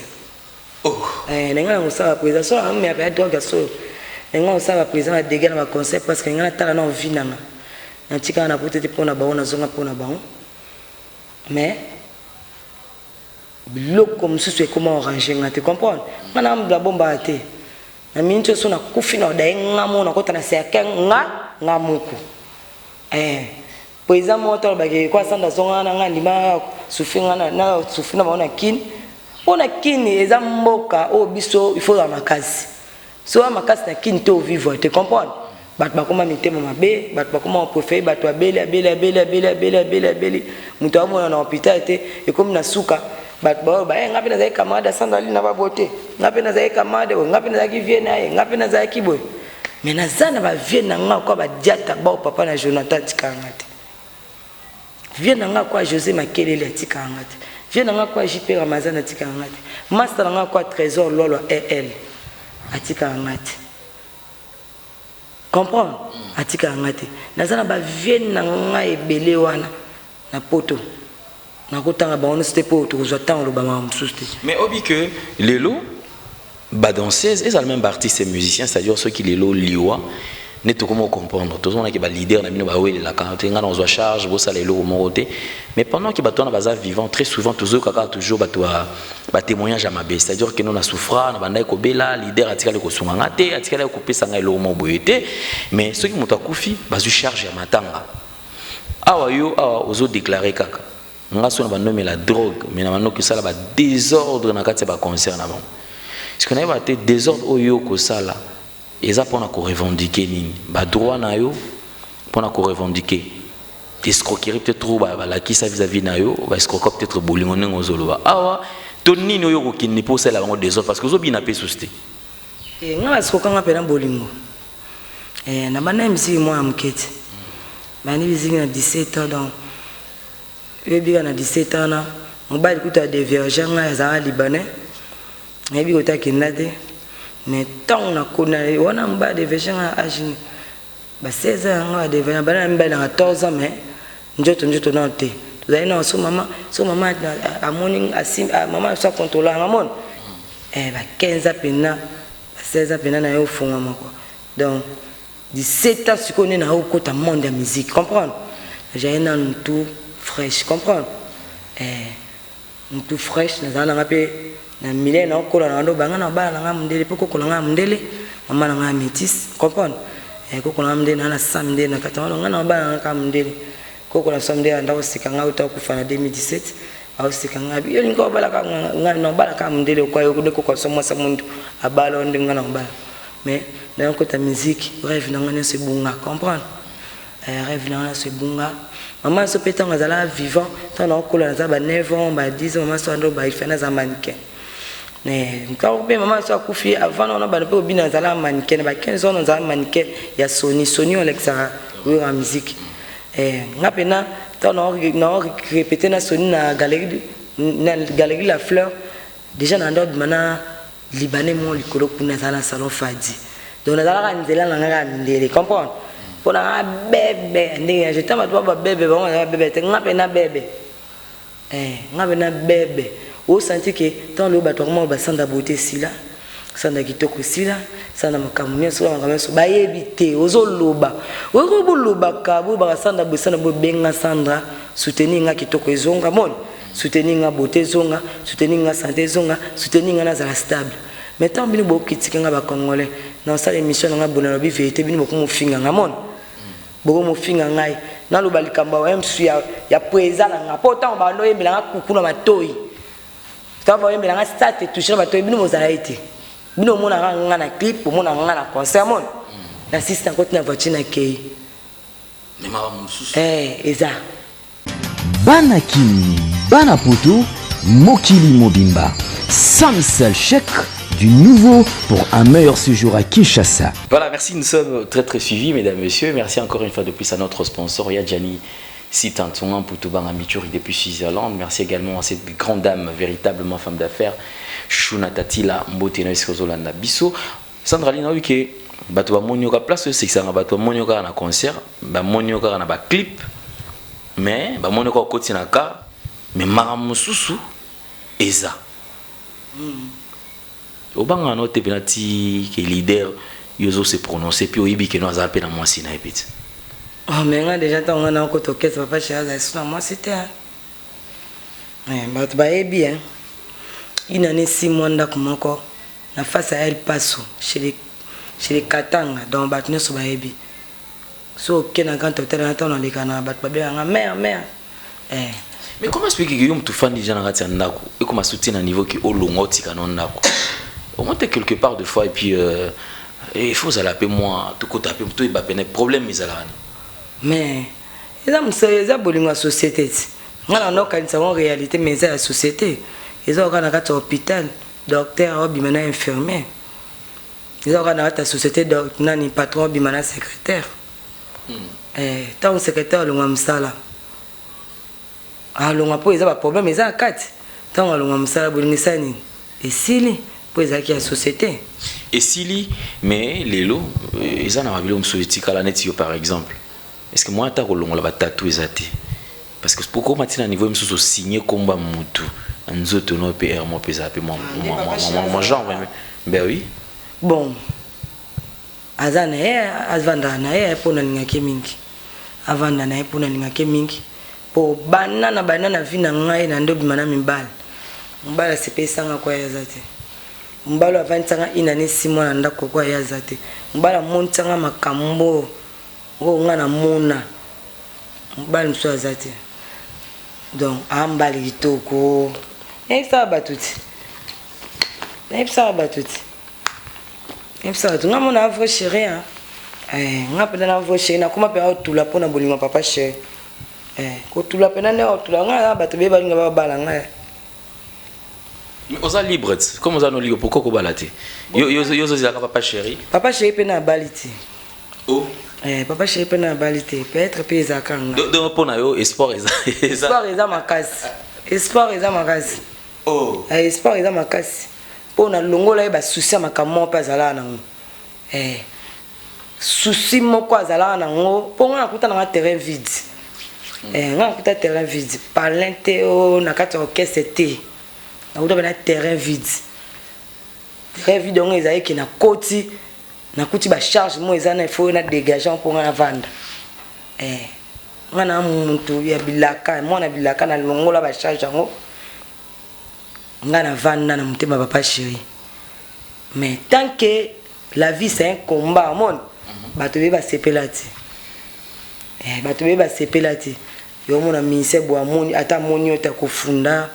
Ndenge na kosala baprésident so ameyaka ya drogue ya solo, ndenge na kosala baprésident na dégâts na baconcert, parce que ndenge natala na envie na nga, natikaka na poto te mpo na bango, nazonga mpo na bango. Mais biloko mosusu ekoma orange nga te, comprendre nga na babombaka te. Na miniti oyo so nakufi na odaye nga moko, nakota na cercueil nga moko. Po eza moko to alobaki kwa sanda azonga na nga, ndima souffrir nga na souffrir na bango na Kini, mpo na Kini eza mboka oyo biso il faut ozala makasi. So oya makasi na Kini te, ovivre te, comprendre. Bato bakoma mitema mabe, bato bakoma bapréféré bato abeli, abeli, abeli, abeli, abeli, abeli, abeli, moto amona na hôpital te. Ekomi na suka, bato baoyo baye, nga mpe nazalaki camarade asanda ali na babote, nga mpe nazalaki camarade boye, nga mpe nazalaki vie na ye, nga mpe nazalaki boye. Mais naza na bavie na nga kwa badiata bao papa na Jonathan atikaka nga te, vie na nga kwa José Makelele atikaka nga te, vie na nga kwa JP Ramazan atikaka nga te, master na nga kwa Trésor Lolo el atikaka nga te, comprendre, atikaka nga te. Naza na bavie na nga ebele wana na poto, nakotanga bango nyonso te mpo tokozwa ntango oloba makambo mosusu te. Mais obi que lelo badanseuse ezala même baartiste et musicien, c'est-à-dire soki lelo liwa nde tokoma comprendre, tozomonaki baleader na bino bawelelaka te, ngai nazwa charge, bosala eloko moko te. Mais pendant que bato wana baza vivant, très souvent tozoyoka kaka toujours bato batémoignage ya mabe, c'est-à-dire que no na souffra na bandaki kobela, leader atikali kosunga nga te, atikali kopesa ngai eloko moko boye te. Mais soki moto akufi, bazwi charge ya matanga. Awa yo awa ozodéclare kaka nga so na bandomela drogue, mais na bandoki osala badésordre na kati ya baconcert na bango. Parce que nayeba te désordre oyo kosala eza mpona korevendiquer nini, badroit na yo, mpona korevendiquer escroquerie peut-être oyo balakisa vis-à-vis na yo, baescroqua peut-être bolingo ndenge ozoloba awa, to nini oyo okokende mpo osala bango désordre, parce que ozobina mpe susu te? Nga baescroquanga mpena bolingo. Na banda miziki mwana moke te, bandi miziki na 17 ans. Donc oyebika na 17 ans na mobali kutu adévierge ngai, azalaka Libanais, nayebi kota akenda te. Mais ntango nakona wana, mobali adévierge ngai age ba 16 ans yango, adévierge bana na mibali na 14 ans. Mais nzoto nano te, tozali na so mama, so mama amoni, mama so acontrôle anga mona ba 15 ans mpena, ba 16 ans mpena na ye ofungwama quoi. Donc 17 ans sikoyo nde na okota monde ya musique, comprendre. J'avais nanu tout fraîche, comprendre, mutu fraîche. Nazala nanga mpe na milele naokola na bando banga na bala nanga mondele, mpo kokola nga ya mondele, mama na nga ya métis, comprendre. Kokola nga mondele, naa na sa mindele na kati wana, nga na bala nanga kaka mondele. Kokola so mondele anda koseka nga, uta kokufa na 2017, aoseka nga yo lingi obalaka nga na obala kaka mondele okwa yo nde kokola so mwasa mundu abala o nde nga na obala. Mais nayokota musique, rêve na nga nyonso ebunga, comprendre, rêve na nga nyonso ebunga. Mama so mpe ntango azala vivant, ntango naokola, naza ba 9 ans, ba 10 ans, mama so ando baifa naza mannequin. Ntango mpe mama so akufi, avant wana bana mpe obina, nazala mannequin na ba 15 ans, nazala mannequin ya Sony. Sony olekisaka koyoka musique. Nga mpena ntango nao répété na Sony na galerie La Fleur, déjà na ndo obima na Libanais mo likolo kuna, azala na salon Fadi. Donc nazalaka nzela na nga kaka mindele, comprendre, mpo na nga bebe ndenge ya jeta bato ba babebe bango nazala bebe te. Nga mpe na bebe, nga mpe na bebe osanti ke ntango loyo bato bakoma basanda beauté esila, sanda kitoko esila, sanda makambo nyonso, makambo nyonso bayebi te. Ozoloba oyoki bolobaka, bolobaka sanda boye, sanda boye. Benga Sandra, soutenir nga, kitoko ezonga, moni soutenir nga, beauté ezonga, soutenir nga, santé ezonga, soutenir nga, nazala stable. Mais ntango bino bokritika nga, bacongolais, na osala émission na nga boye, nalobi vérité, bino bokomofinga nga, moni bokomofinga ngai. Naloba likambo ya mosusu ya président na nga, mpo ntango bando oyembela nga kuku na matoi, ntango baoyembela nga sate touche na matoi, bino bozala ye te. Bino omonaka nga na clip, omonaka nga na concert, moni. Na sisi nakoti na voiture nakei. Mais makambo mosusu. Eh, eza. Bana Kin, bana poto, mokili mobimba. Samsel Chèque du nouveau pour un meilleur séjour à Kinshasa. Voilà, merci, nous sommes très très suivis, mesdames, messieurs. Merci encore une fois de plus à notre sponsor, Yadjani Sitantongan Poutobanga Mituri depuis Switzerland. Merci également à cette grande dame, véritablement femme d'affaires, Shuna Tatila Mbotena Eskozolanda Biso. Sandra Lina, oui, que bato bamoni yoka place oyo esekisaka bato bamoni yo kaka na concert, bamoni yo kaka na baclip, mais bamoni yo kaka okoti na car, mais makambo mosusu eza obangaka no te mpena ti ke leader yo ozo se prononcer mpe oyebi ke no aza mpe na mwasi na ye peti. Oh, mais nga déjà ntango nga nakota orchestre, papa chéri azali so na mwasi te. Eh, bato bayebi hein. Une année 6 mois, ndako moko na face ya El Paso chez les Katanga. Donc bato nyonso bayebi. So oke na Grand Hôtel na ntango naleka na bato babenganga mare mare, eh. Mais comment expliquer que yo motu fandi déjà na kati ya ndako, ekoma soutien na niveau ke olongwa, otika no ndako, omonte quelque part de fois, et puis il faut ozala mpe mwa tokota mpe toyeba pene problème ezalaka nini? Mais eza mosala, eza bolingo ya société. Ti nga na nokanisa ngo réalité, mais eza ya société. Eza kaka na kati ya hôpital, docteur aobima na infirmier. Eza kaka na kati ya société, nani, patron obima na secrétaire. Ntango secrétaire alongwa mosala, alongwa mpo eza baproblème eza na kati. Ntango alongwa mosala, bolingo esala nini? Esili, mpo ezalaki ya société. Esili, mais lelo eza na babiloko mosusu etikala neti yo par exemple. Est ce que mwa ata kolongola batatu eza te? Parce que pokoma ntina niveau mosusu osigne komba mutu na nzoto no mpe aire mo mpe ezala mpe mwa genre, ben oui. Bon, aza na ye, avandaka na ye mpo nalingaki mingi. Avanda na ye mpo nalingaki mingi, mpo bana na bana na vie na ngai na nde obima na mibali. Mobali asepesanga ko ye aza te. Mobali oyo avandisanga une année 6 mois na ndako ko ye aza te. Mobali amonisanga makambo oyo nga namona, mobali mosusu aza te. Donc ambali kitoko, nayebisaka bato ti, nayebisaka bato ti, nayebisaka bato nga mona vrai chéri. Nga mpenza na vrai chéri, nakoma mpenza kotula mpona bolingo ya papa chéri. Kotula mpenza nde kotula nga na bato beye balinga babala ngai. Mais oza libre ti, comme oza no libre, pourquoi kobala te? Yo ozozalaka papa chéri. Papa chéri mpe na abali te. Oh. Papa chéri mpe na abali te, peut-être mpe ezalaka nga. Donc mpo na yo espoir eza? Espoir eza makasi, espoir eza makasi. Oh. Espoir eza makasi mpo na longola ye basusi ya makambo moko mpe azalaka nango. Susi moko azalaka nango, mpo nga nakuta nanga terrain vide. Nga nakuta terrain vide, palin te o na kati ya orchestre te. Nakuta mpena terrain vide. Terrain vide yango ezalaki na koti, nakuti bacharge mo eza na ifo na dégage mpo nga navanda. Nga na mutu ya bilaka, mwana bilaka, nalongola bacharge yango, nga navanda na motema papa chéri. Mais tant que la vie, c'est un combat, omoni bato beye basepela te. Bato beye basepela te. Yo omona ministère boye, amoni ata amoni yo te, akofunda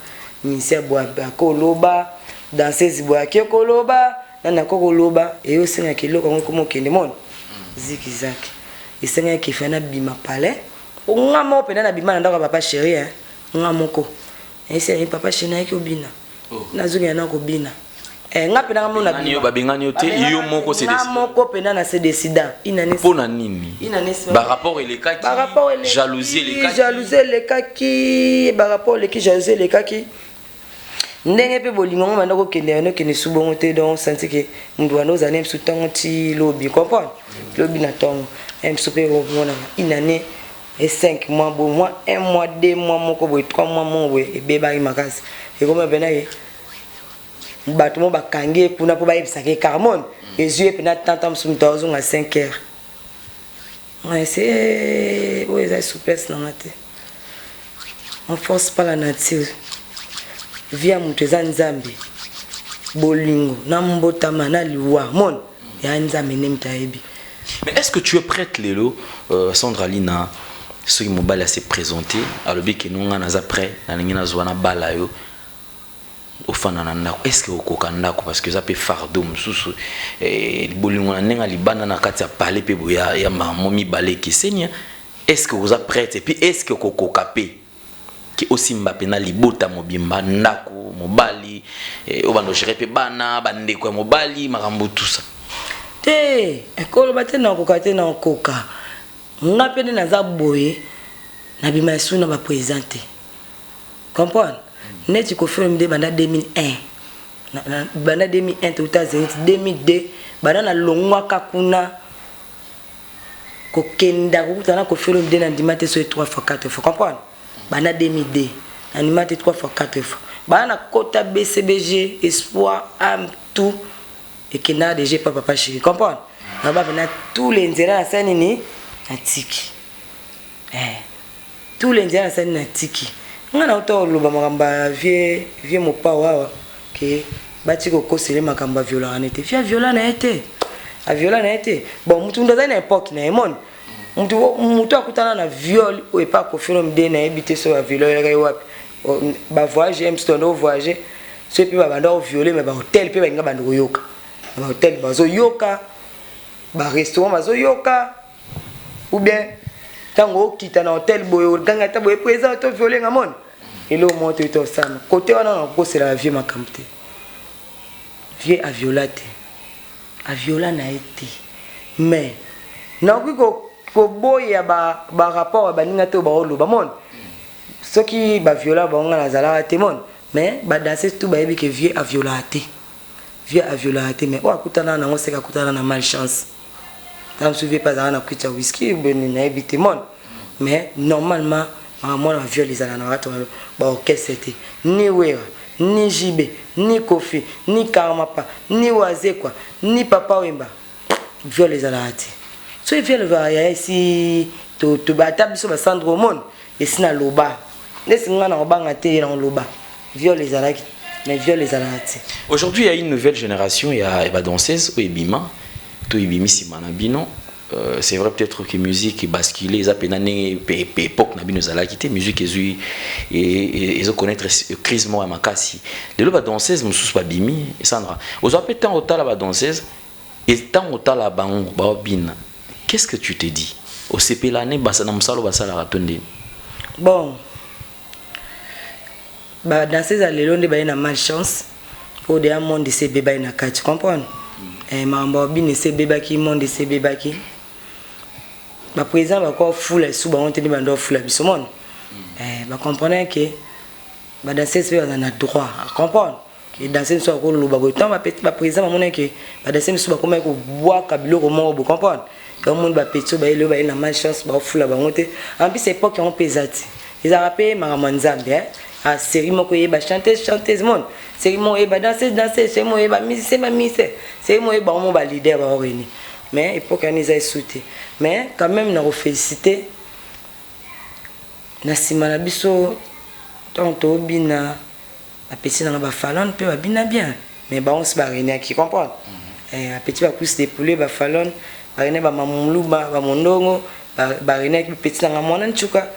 ministère boye, akoloba danseuse boye, ake koloba nani, ako koloba eyo osengaka eloko yango ekoma okende moni zikizaki. Esengaki efa nabima palais nga moko mpenza, nabima na ndako ya papa chéri nga moko. Nayesi papa chéri, nayaki obina, nazongela na kobina. Nga mpenza nga mona. Yo babengani yo te, yo moko? Nga moko mpenza na se décida. Mpo na nini? Barapport elekaki, jalousie elekaki? Jalousie elekaki, barapport eleki, jalousie elekaki. Ndenge mpe bolingo ngo banda kokende, yano okende su bongo te. Donc senti ke moto banda ozala ne biso ntongo ti lobi, comprendre lobi na ntongo biso mpe omonaka une année et 5 mois boye, mois, un mois, 2 mois moko boye, 3 mois moko boye, ebebaki makasi. Ekoma mpena ye bato mo bakangi ye kuna mpo bayebisaka ye carmone ezwi ye mpena tanta mosusu, moto azonga 5 heures. Ese oyo eza souplesse nanga te. On force pas la nature. Vie ya moto eza Nzambe. Bolingo na mbotama na liwa mone ya Nzambe nde moto ayebi. Mais est ce que tu es prête lelo, Sandra Lina, soki mobali ase présenter, alobi ke no, nga naza prêt, nalingi nazwa na bala yo? Ofanda na ndako, est ce que okoka ndako? Parce que eza mpe fardeau mosusu, bolingo na ndenge ya libanda na kati ya palais mpe boye ya makambo mibale ekeseni. Est ce que oza prête? Et puis est ce que okokoka mpe ke osimba mpena libota mobimba, ndako, mobali, obanda ogérer mpe bana, bandeko ya mobali, makambo tout ça? Te, ekoloba te nakoka te. Nakoka nga mpe nde naza boye, nabima esu na baprésident te, comprendre? Neti Koffi Olomide, banda 2001, banda 2001 touta Zénith, 2002 banda nalongwaka kuna kokenda kokutana na Koffi Olomide, na ndima te soki 3 fois, 4 fois, comprendre? Banda 2002 nandima te 3 fois, 4 fois. Banda nakota BCBG, Espoir, âme, tout ekendaka déjà epa Papa Chéri, comprendre? Naba mpena tous les nzela nasali nini, natiki tous les nzela nasali, natiki. Nga na uta koloba makambo ya vieux Mopao awa ke bati kokosele makambo, aviolaka ne te. Vieux aviola na ye te, aviola na ye te. Bon, mutu mutu azali na époque na ye. Moni mutu mutu akutana na viol oyo epa Koffi Olomide, nayebi te soki aviolaka ye wapi. Bavoyage mso tondo voyage, soki mpe babanda koviole, me bahotel mpe balinga banda koyoka, bahotel bazoyoka, barestaurant bazoyoka, ou bien ntango okita na hotel boye, oganga ata boye po eza to viole nga. Moni eloko moko toyi tosala kote wana, nakokosela bavieux makambo te. Vieux aviola te, aviola na ye te. Mais nakoki koboya barapport ya baninga te oyo baoloba. Moni soki baviola bango, nga nazalaka te. Moni, mais badanseuse tout bayebi ke vieux aviolaka te, vieux aviolaka te. Mais oyo akutana nango, seka akutana na malchance. Ntango mosusu vieux mpe azalaka na kwiti ya whisky beni, nayebi te. Moni, mais normalement makambo wana baviole ezala na kati baorchestre te. Ni Wera, ni JB, ni Koffi, ni Karmapa, ni Wazekwa, ni Papa Wemba, viole ezalaka te. Soki viole ezalaka, yaya, esi ata biso basandre omoni esi naloba ndesi nga na kobanga te, ye na koloba viole ezalaki, mais viole ezalaka te. Aujourd'hui, il y a une nouvelle génération, il y a badanseuse oyo ebima to ebimi nsima na bino. C'est vrai peut-être que musique ebascule, eza mpena ndenge époque na bino ezalaki te. Musique ezwi, ezoconnaître crise moko ya makasi lelo. Badanseuse mosusu babimi. Sandra, ozwa mpe ntango otala badanseuse, ntango otala bango baobina, qu'est-ce que tu te dis? Osepela ne na mosala oyo basalaka to ndeni? Bon, badanseuse ya lelo nde baye na malchance, mpo deya monde esi ebebaki na kati, comprendre? Makambo ya bino esi ebebaki, monde esi ebebaki. Baprésident bakofula esu bango te nde bando bafula biso. Mona, bacomprendre ke badanseuse mpe baza na droit, comprendre ke danseuse mosusu akoloba boye. Ntango baprésident bamona ke badanseuse mosusu bakomaki kobwaka biloko moko boye, comprendre? Yango moni bapetits oyo bayeli oyo bayeli na malchance, baofula bango te. En plus, époque yango mpe eza te, ezalaka mpe makambo ya Nzambe. Série moko eyeba chanteuse, chanteuse, mone série moko eyeba danseuse, danseuse, série moko eyeba musicien, bamusicien, série moko eyeba bango baleader baoreni. Mais époque wana eza esu te. Mais quand même na kofélicité na nsima na biso, ntango tobina, bapetits nanga bafalone mpe babina bien, mais bango si bareniaki, comprendre? Bapetits bacuisse de poulet, bafalone barene, bamamuluba, bamondongo bareniaki. Bapetits nanga mwana ntuka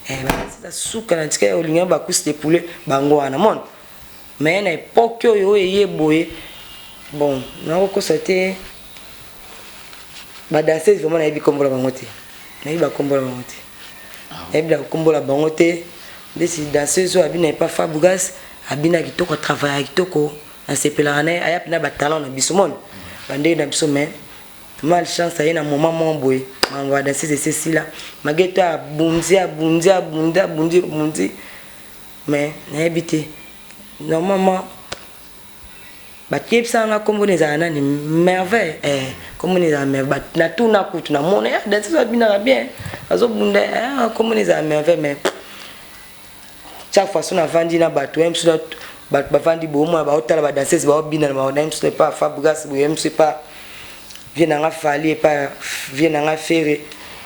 eza suka na tika olingi bacuisse de poulet, bango wana. Mona, mais na époque oyo oyo eye boye, bon, nakokosa te, badanseuse vraiment nayebi kombola bango te, nayebi bakombola bango te, nayebi bakombola bango te. Ndesi danseuse oyo abina epa Fabregas, abina kitoko, atravailla kitoko, nasepelaka na ye, aya mpena batalent na biso, mona bandenge na biso. Mais malchance aye na moment moko boye, makambo ya danseuse esesila mageto, abundi, abundi, abundi, abundi, abundi. Mais nayebi te, normalement bakebisaka nga nkombo ezala nani, Merveille, nkombo ezala Merveille. Natuna kutu, namona ya danseuse abinaka bien, azobunda, nkombo ezala Merveille. Mais chaque fois so navandi na bato ye mosusu, bato bavandi boomona, baotala badanseuse baobina na ye mosusu epa Fabregas boye, ye mosusu epa vieux nanga Fally, epa vieux nanga Ferre,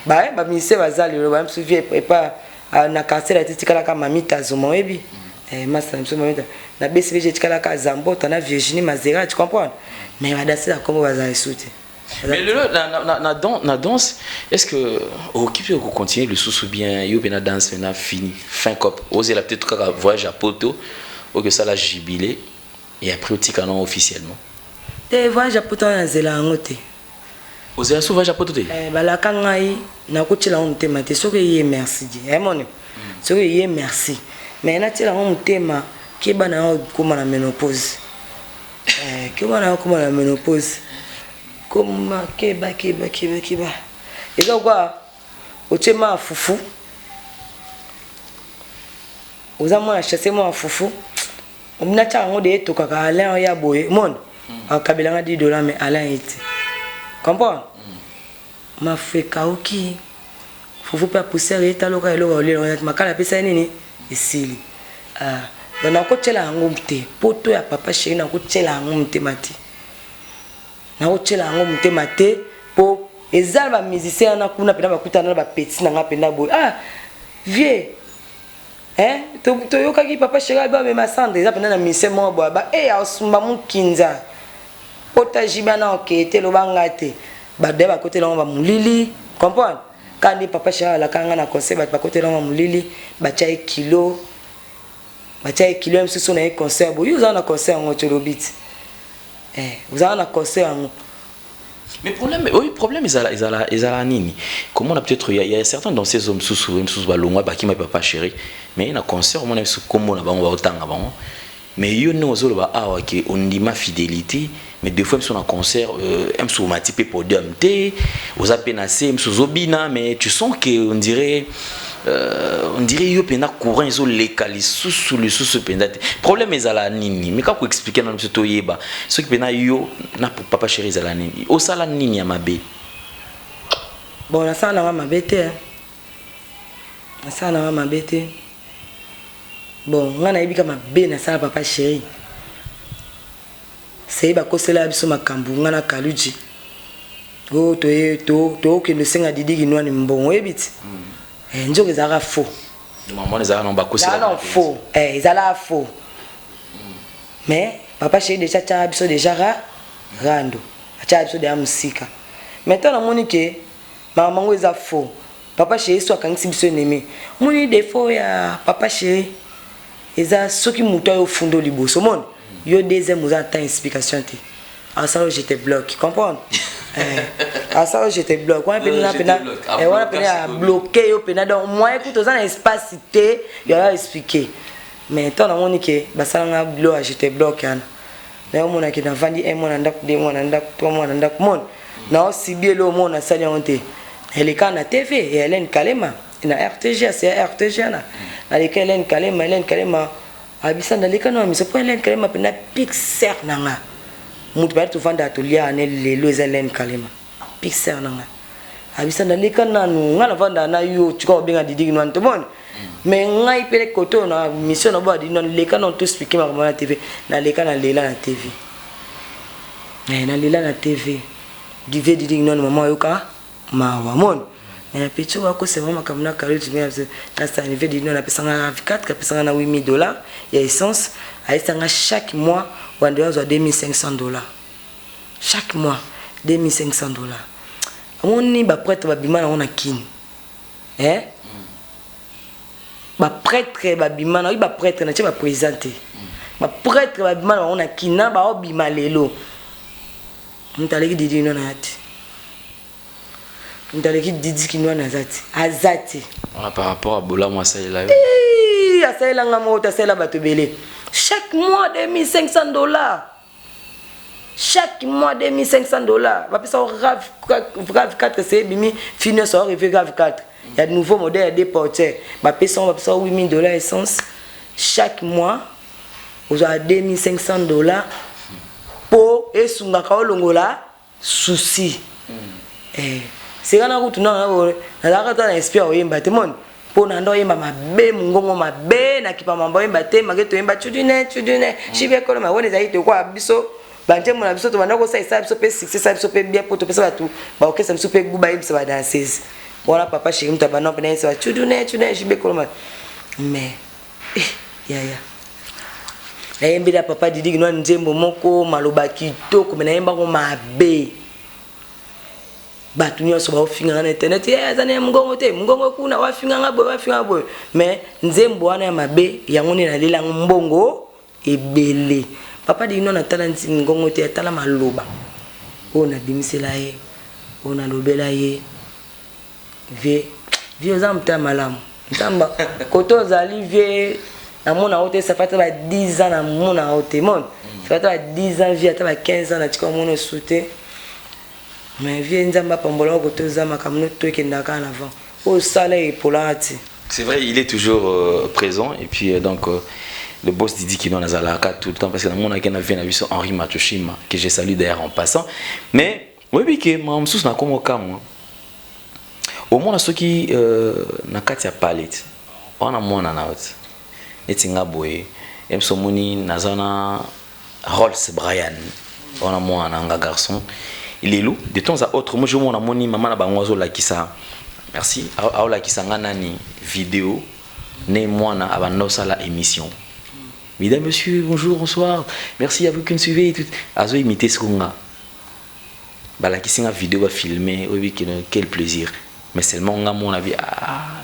bamusicien baza lelo, baye mosusu vieux epa na quartier la te, tikalaka Mamita Zoma, oyebi masa na biso Mamita na BCBG, etikalaka Zambota na Virginie Mazera, tu comprends? Mais badanseuse ya kombo bazala esu te. Mais lelo na danse, est-ce que okoki mpe kocontinue lisusu bien yo mpe na danse na fini fin cop, ozela peut-être kaka voyage à poto? Oke osala jubilé et après otika nango officiellement. Te, voyage ya poto wana nazela yango te. Ozela su voyage ya poto te? Eh, balaka ngai nakotiela yango motema te. Soki eye, merci di emoni. Soki eye, merci, mais natiela yango motema, keba na yo, koma na ménopause. Eh, keba na yo, koma na ménopause, koma, keba, keba, keba, keba. Eza kwa otie ma fufu, oza mwana chasse, mwana fufu, natia yango de etokaka. Alain oya boye, mona akabelanga 10 $, mais Alain ye te, comprendre. Mafu ekauki, fufu mpe ya poussière, etaloka eloko olela makala apesa ye nini, esili. Ah, donc nakotiela yango te. Poto ya papa chéri, nakotiela yango motema te, nakotiela yango motema te, mpo eza na bamusicien wana kuna mpena bakutana na bapetits na nga mpena boye. Ah, vieux, hein, toyokaki papa chéri abi amema Sandre, eza mpena na musicien moko boye ba e asumba mokinza pota jiba na okeye te, eloba nga te. Bato ya bakotelango bamolili, comprendre. Kaka nde papa chéri alaka nga na conseil, bato bakotelango bamolili, batya ye kilo, batya ye kilo ya mosusu na ye concert boye. Yo ozala na concert yango ti olobi ti ozala na concert yango. Mais problème, oui, problème ezala ezala ezala nini? Comment on a peut-être, il y a certains dans ces hommes sous sous balongwa bakima papa chéri, mais na concert on a su kombo na bango, baotanga bango. Mais yo ndenge ozoloba awa ke ondima fidélité, mais deux fois biso na concert, mso omati mpe podium te, oza mpe na se, mso ozobina, mais tu sens que on dirait yo mpenza courant ezoleka lisusu lisusu mpenza te. Problème ezala nini? Mais kaka koexpliquer nano biso toyeba soki mpenza yo na papa chéri ezala nini, osala nini ya mabe? Bon, nasala nanga mabe te, nasala nanga mabe te. Bon, ngai nayebi ka mabe nasala papa chéri, seye bakosela biso makambo, ngai na Kaluji oyo tookende osenga Didi Kinwani mbongo, oyebi ti nzoka ezalaka faux. Ezalaka faux, ezalaka faux. Mais papa chéri déjà atiaka biso déjà ra rando, atiaka biso deja mosika. Mais ntango namoni ke makambo yango eza faux, papa chéri so akangisi biso ennemi. Omoni, défaut ya papa chéri eza soki moto ayo ofunda liboso, omoni yo deuxième, oza na temps explication te, asala je te bloque, comprendre. Asala je te bloque wana pena pena, wana pena abloquer yo pena. Donc moyen kuta oza na espace te ya expliquer. Mais ntango namoni ke basalanga bilo ya je te bloque wana, nayomonaki navandi un mois na ndako, 2 mois na ndako, 3 mois na ndako, mona naosibi elo omona nasali yango te. Eleka na TV ya Hélène Kalema, na RTG, aseya RTG wana, naleka Hélène Kalema. Hélène Kalema abisa naleka na miso mpo Hélène Kalema mpena pixer na nga, moto bayali tovandaka tolia ane lelo eza Hélène Kalema, pixer na nga. Abisa naleka nanu, nga navandaka na yo, tika kobenga Didi Kinwani, tomoni. Mais ngai mpe kote oyo na mission na boya Didi Nwani, leka nanu toexpliquer makambo na TV. Naleka, nalela na TV, nalela na TV dive Didi Kinwani, mama ayoka mawa moni. Mais petit oyo akosema makambo na Kaluji, nasala nive Didi Nwani apesanga 4, apesanga na 8000 $ ya essence, ayesanga chaque mois wande azwa 2500 $ chaque mois, 2500 $. Omoni, baprêtre babima nango na kini, eh? Baprêtre babima na oyi, baprêtre na tie baprésident te, baprêtre babima na bango na kini na baobima lelo. Moto aleki Didi Kinwani aza te, moto aleki Didi Kinwani aza te, aza te. Par rapport à bolamu asalela yo? Asalelanga moko te, asalela bato ebele. Chaque mois 2500 $, chaque mois 2500 $. Bapesa RAV 4, se ebimi fi nyonso aoreve RAV 4 ya nouveau modèle ya deux portières, bapesa ngo, bapesa 8000 $ essence chaque mois, ozwaka 2500 $ mpo esungaka olongola souci. Seka na kutu nazalaka ta na esprit ya koyemba te, moni, mpo na nda oyemba mabe, mongongo mabe, nakipa mambo oyemba te. Make toyemba cudune cudune chibe ekoloma wana, ezalaki tokoya biso banzembo na biso, tobanda kosalisa biso mpe succès, esala biso mpe bien, mpo topesa bato baorchestre biso mpe gu bayebisa badanseuse wana. Papa chéri moto abanda mpe nayebisa bacudune cudune chibe ekoloma. Mais yaya, nayembeli ya papa Didi Kinwani nzembo moko, maloba kitoko, me nayembako mabe. Bato nyonso baofinganga na internet, ye aza na ya mongongo te, mongongo kuna, wafinganga boye, wafinganga boye. Mais nzembo wana ya mabe yango nde nalelango mbongo. Ebele. Papa Didi nanu atala ngongo te, atala maloba oyo nabimisela ye, oyo nalobela ye. Vieux, vieux oza moto ya malamu. Nzambe kote ozali vieux namona yo te, ça fait ata ba 10 ans namona yo te. Mon, ça fait ata ba 10 ans vieux, ata ba 15 ans natika omona osu te. Mais vieux Nzambe apambola yo kote oza makambo no to ekendaka kaka na avant. Oyo osala epolaka ti. C'est vrai, il est toujours présent et puis donc le boss Didi Kino nazalaka tout le temps parce que namonaki na vie na biso Henri Matoshima que je salue d'ailleurs en passant. Mais oyebi ke makambo mosusu nakoma okamwa omona soki na kati ya palette wana mwana na yo ti neti nga boye ye biso omoni naza na Rolls Brian wana mwana na nga garçon lelo de temps à autre moi je mona moni mama na bango azolakisa merci aolakisa nga nani vidéo ne mwana abanda osala émission. Mesdames, messieurs, bonjour, bonsoir, merci à vous qui nous suivez et tout. Azo imiter ce qu'on a balakisi nga vidéo bafilme oyebi ke quel plaisir, mais seulement nga mona bi ah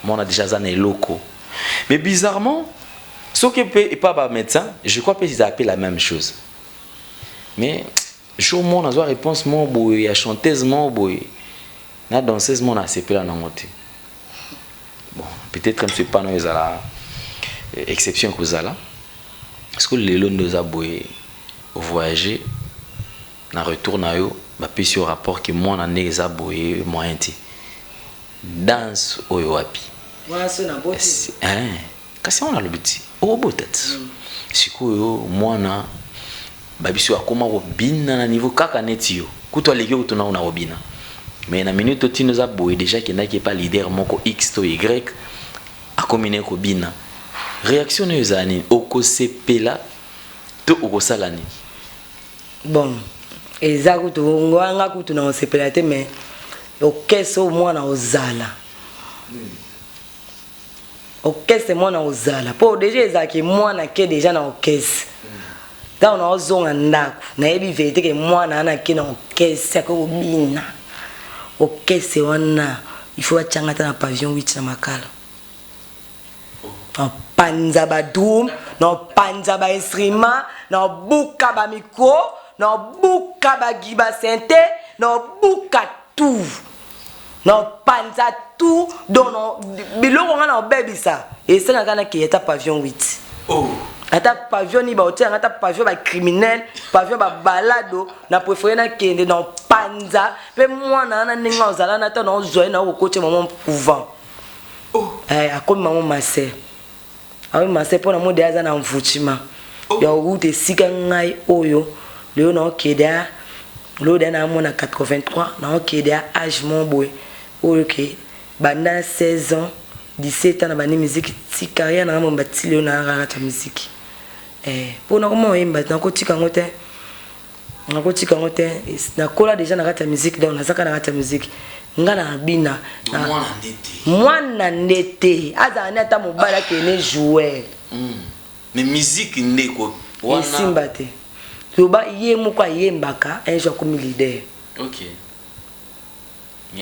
mona déjà aza na eloko. Mais bizarrement soki mpe epa bamédecin, je crois mpe ils appellent la même chose, mais jour moko nazwa réponse moko boye ya chanteuse moko boye na danseuse moko nasepela nango te. Bon, peut-être monsieur pano ezala exception kozala parce que lelo nde oza boye voyager na retour na yo bapesi yo rapport ke mwana ndenge eza boye moyen te danse oyo wapi. Wana so na boti. Kasi yango nalobi ti okobota ti sikoyo mwana babiso akóma kobina na niveau kaka neti yo kutu aleki yo kutu nao na kobina, mais na minute otino eza boye déjà akendaki epa leader moko X to Y akomi naye kobina. Réaction nayo ezala nini? Okosepela to okosala nini? Bon, eza kutu ngwanga kutu na kosepela te, mais orchestre oyo mwana ozala, orchestre mwana ozala, mpo déjà ezalaki mwana ke déjà na orchestre. Ntango naozonga ndako nayebi vérité ke mwana wana ake na orchestre ake kobina. Orchestre wana il faut batianga ata na pavillon 8 na Makala, napanza badrum, napanza bainstrument, nabuka bamicro, nabuka basynthé, nabuka tout, napanza tout. Donc biloko nga na obebisa esengaka nakei ata pavillon 8 ata pavillon nini baotianga ata pavillon bacriminel, pavillon babalado, na préféré nakende na panza mpe mwana wana ndenge ozala na ta na ozwa ye na okokotia mama couvent. Akomi mama maser, akomi maser mpo na mo deya aza na mvutima ya kouta esika ngai oyo lelo naokende ya lelo deya naamona 83 naokende ya age mo boye oyo ke banda 16 ans, 17 ans na bandi musique ti carrière nanga mo bati lelo na kaka ta musique mpo nakoma oyemba nakotika yango te, nakotika yango te. Nakola déjà na kati ya musique, donc nazaka na kati ya musique nga na bina mwana nde te azala ne ata mobali akende joueur. Mais musique ndeko. Esimba te, loba ye moko ayembaka un jour akomi leader.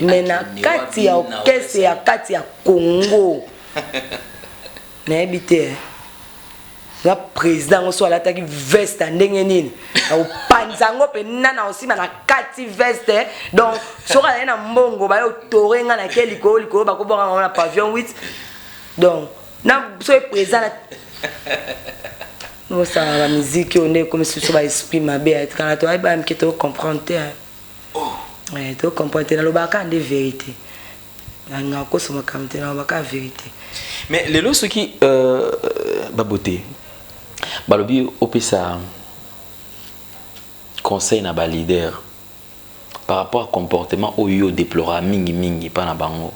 Mais na kati ya orchestre ya kati ya Congo nayebi te nga président yango so alataki veste ya ndenge nini nakopanza yango mpenza na osima na kati veste. Donc soki azali na mbongo baye otore nga na ke likolo likolo bakobonga bango na pavillon 8. Donc na soki président osala bamusique oyo nde ekomi biso baesprit mabe kala toyeba mike tocomprendre te, tocomprendre te. Nalobaka nde vérité, nalingaka kosa makambo te, nalobaka vérité. Mais lelo soki babote balobi opesa conseil na baleader par rapport à comportement oyo déplora mingimingi epa na bango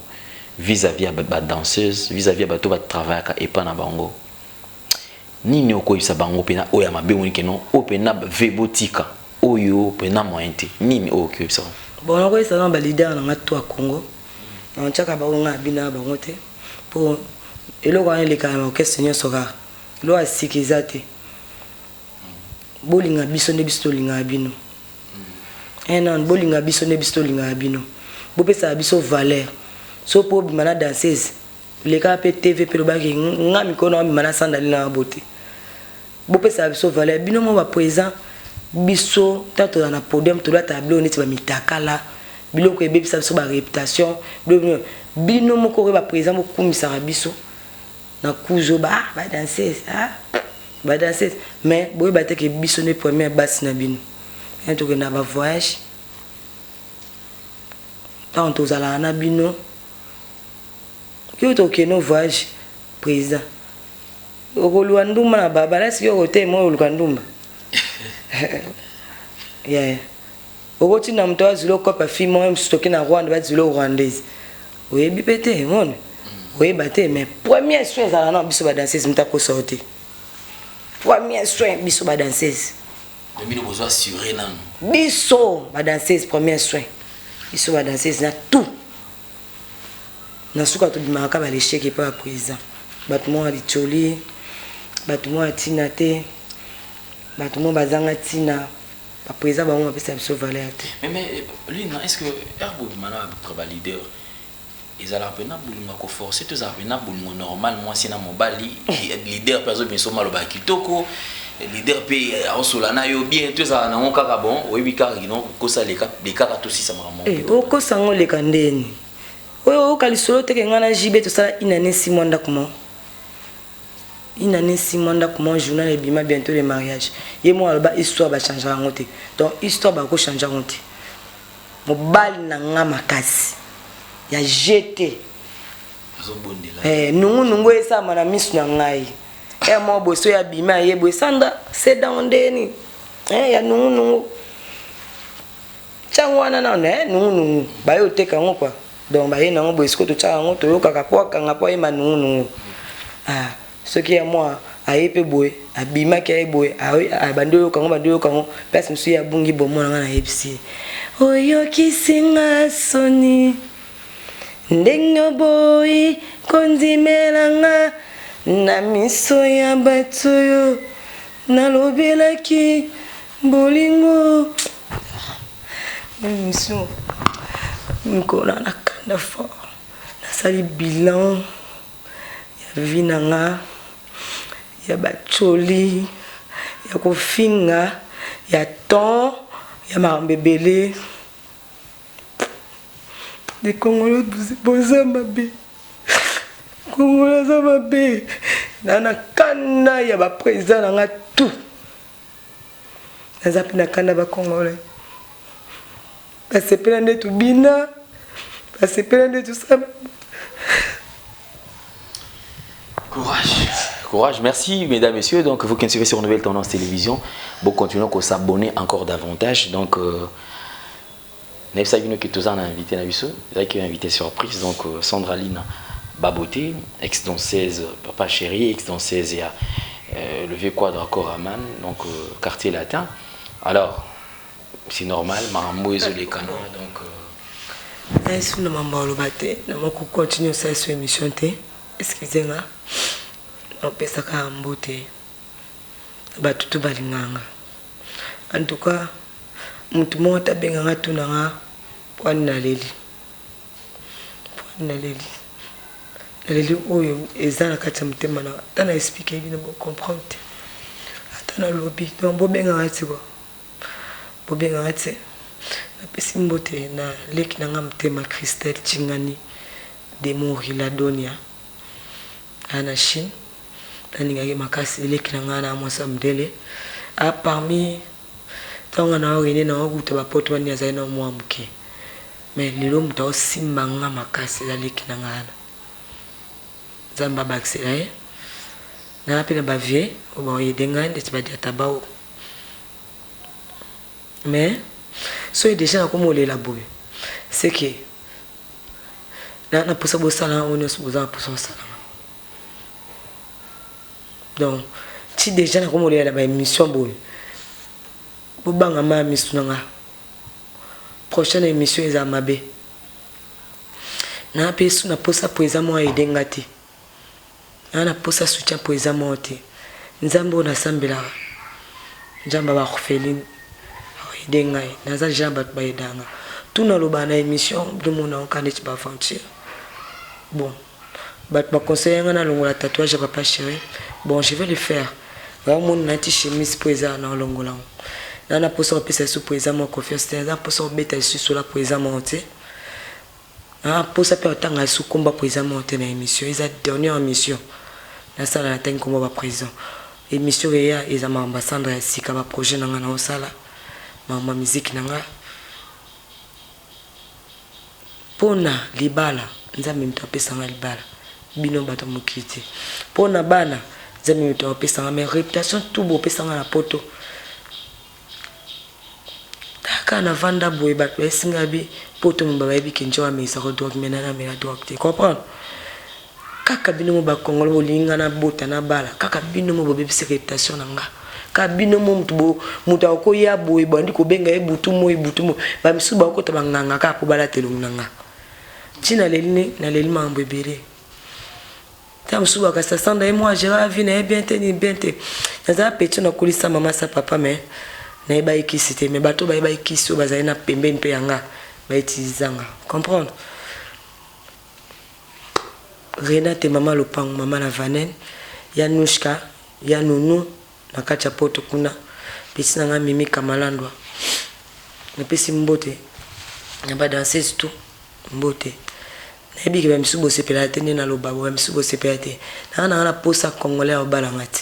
vis-à-vis ya badanseuse, vis-à-vis ya bato batravaillaka epa na bango, nini okoyebisa bango mpena oyo ya mabe omoni keno oyo mpena ve botika oyo mpena moyen te, nini oyo okoyebisa bango? Bon, nakoyebisa na baleader na nga to ya Congo natiaka bango nga abina na bango te mpo eloko wana elekaka na orchestre nyonso kaka, eloko ya sika eza te. Bolinga biso nde biso tolingaka bino un bolinga biso nde biso tolingaka bino, bopesaka biso valeur. So mpo obima na danseuse lekaka mpe TV mpe lobaki nga mikolo na obima na sandali na bo te. Bopesaka biso valeur. Bino moko ba président, biso ntango tozala na podium, tolataka biloko neti bamitakala, biloko ebebisa biso ba réputation. Bino moko oyo ba président, bokumisaka biso na kuzo ba badanseuse, ah, badanseuse, mais boyeba te ke biso nde première basi na bino. Tokenda ba voyage, ntango tozalaka na bino, yo tokende voyage, président okoluka ndumba na babala. Siki okotema oyo oluka ndumba yeah. Okotinda moto azwila okopa fille moko mosusu. Toke na Rwanda, bazwila rwandaise, oyebi mpe te, mone oyeba te. Mais premier soin ezalaka na biso badanseuse. Moto akosa yo te, premier soin, biso badanseuse. Bino bozwa assuré nanu. Biso badanseuse, premier soin, biso badanseuse na tout. Na suka tobimaka balesheke epa ya président. Bato moko ya litioli, bato moko ya ntina te, bato moko bazanga ntina, baprésident bango bapesa biso valeur te. Mais Lina, est ce que ere bobima na baleader, ezalaka mpena bolingo ya koforce to ezalaka mpena bolingo normal, mwasi na mobali? Leader mpe azobimisa maloba ya kitoko, leader mpe aosola na yo bien, to ezalaka nango kaka bon, oyebi kaka kino kosa lekaka, tosisa makambo? Okosa yango oleka ndeni oyo oyoka lisolo teke. Ngai na JB tosala une année 6 mois ndako moko, une année 6 mois ndako moko. Journal ebima, bientôt le mariage. Ye moko aloba histoire bachange yango te. Donc histoire bakochange yango te. Mobali na nga makasi ya gt. Azobondela. Nungunungu esalama na miso na ngai. E moko boye, so ya bima, aye boye, Sandra sedango ndeni ya nungunungu ntiango wana nano nungunungu baye oteka yango kua. Donc baye nango boye, sikoyo totyaka yango, toyokaka po akanga po ayema nungunungu. Ah, soki ya mwa aye mpe boye, abimaki, aye boye, bandi oyoka yango, bandi oyoka yango place mosusu, ye abungi bomo na ngai. Nayebisi ye: oyokisi nga soni ndenge oboyi kondimela nga na miso ya bato oyo nalobelaki bolingo. Émission mikolo na kanda fort. Nasali bilan ya vie na nga, ya bacoli, ya kofinga, ya temps, ya makambo ebele. Les Congolais boza mabe, Congolais aza mabe. Na kanda ya baprésident na nga tout, naza mpe na kanda. Bacongolais basepela nde tobina, basepela nde tosala. Courage. Courage. Merci, mesdames, messieurs. Donc, vous qui nous suivez sur Nouvelle Tendance Télévision, vous continuez à s'abonner encore davantage. Donc, nayebisaki bino ke toza na invité na biso, ezalaki invité surprise. Donc Sandra Lina Babote, ex danseuse Papa Chéri, ex danseuse ya le vieux Quadra Koraman, donc Quartier Latin. Alors c'est normal, makambo ezolekana. Donc Nayesu na mambo aloba te, na moko continue osala so émission te. Excuse nga, napesaka mbote bato to balinganga. En tout cas, motu moko tabenganga, tunanga pwani naleli, pwani naleli, naleli. Oyo eza na kati ya motema na ata na explique bino, bocomprendre te. Ata nalobi, donc bobenganga ti kua, bobenganga ti. Napesi mbote na leki na nga motema, Christelle Chingani de Moriladonia, aya na Chine. Nalingaki makasi eleki na ngai na mwasi ya modele. A parmi ntango nga na orene na okuta bapoto wani, azali na mwa moke, mais lelo moto aosimba nga makasi eza leki na ngai wana. Nzambe abakisela ye. Naa mpe na bavie oyo baoyede ngai ndeti badiata bao. Mais soki déjà nakomi olela boye, c'est que na mposa bosala oyo nyonso boza na mposa kosalanga. Donc ti déjà nakomi olela na baémission boye, bobanga ma ya misu na nga. Prochaine émission eza mabe. Naa mpe su na mposa po eza mwa aide nga te. Naa na mposa soutien po eza moko te. Nzambe oyo nasambelaka, Nzambe ya baorpheline, aide ngai. Naza genre bato bayedanga tu. Nalobaka na émission, domona yango kaka neti baaventure. Bon, bato baconseille nga nalongola tatouage ya Papa Chéri. Bon, je vais le faire. Omoni nati chemise mpo eza na olongola yango. Na na mposa kopesa lisusu mpo eza mwa confiance te, naza mposa kobeta lisusu la mpo eza moko te. Na mposa mpe otanga lisusu komba mpo eza moko te na émission. Eza dernière émission nasala, natangi komba ba président. Émission eya eza makambo ya Sandra ya sika, ba projet na nga naosala, makambo ya musique na nga. Mpona libala, Nzambe moto apesanga libala, bino bato ya mokili te. Mpona bana, Nzambe moto apesanga. Mais réputation tout bopesanga na poto, kaka navanda boye, bato bayesinga bi poto moba bayebi ke njo amelisaka drogue, mais nana amela drogue te, comprendre? Kaka bino mo bakongolo bolingi nga nabota na bala, kaka bino mo bobebisi réputation na nga. Kaka bino mo moto akoya boye, bandi kobenga ye butu moi butu moi, bamisusu bakota banganga kaka mpo balata elongi na nga. Ntina leli ne naleli makambo ebele. Ta mosusu bakasa Sandra ye mwa agéra vie na ye bien te, nini bien te. Nazala petit, nakolisa mama sa papa, mais nayeba kisi te. Mais bato bayeba kisi oyo bazali na pembeni mpe yanga bautilisanga, comprendre? Renate, mama lopango, mama na Vanen ya Nushka ya Nunu na kati ya poto kuna, pesi na nga Mimi Kamalandwa, napesi mbote na ba danseuse tout. Mbote. Nayebi ke bamisusu bosepela te nde naloba bo, bamisusu bosepela te. Nanga na posa congolais ya obalanga te,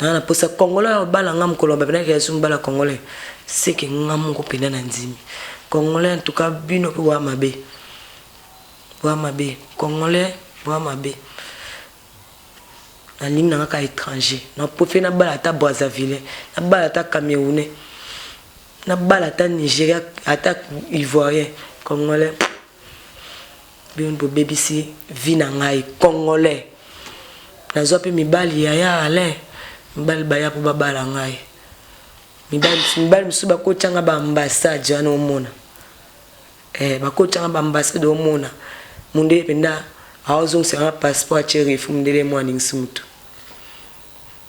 nanga na posa congolais ya obalanga. Mokolo bapenaki ya su mobala congolais, seke nga moko mpenza na ndimi congolais. En tout cas bino mpe boya mabe, boya mabe, congolais boya mabe. Nalingi nanga kaka étranger. Na préfère nabala ata Brazzaville, nabala ata Camerounais, nabala ata Nigeria, ata Ivoirien. Congolais, bino bobebisi vie na ngai. Congolais, nazwa mpe mibali yaya Alain, mibali baya mpo babala ngai. Mibali mosusu bakotianga ba ambassade wana, omona bakotianga ba ambassade, omona mundele mpenza aozongisanga passeport, atie refus. Mundele mo aningisi mutu,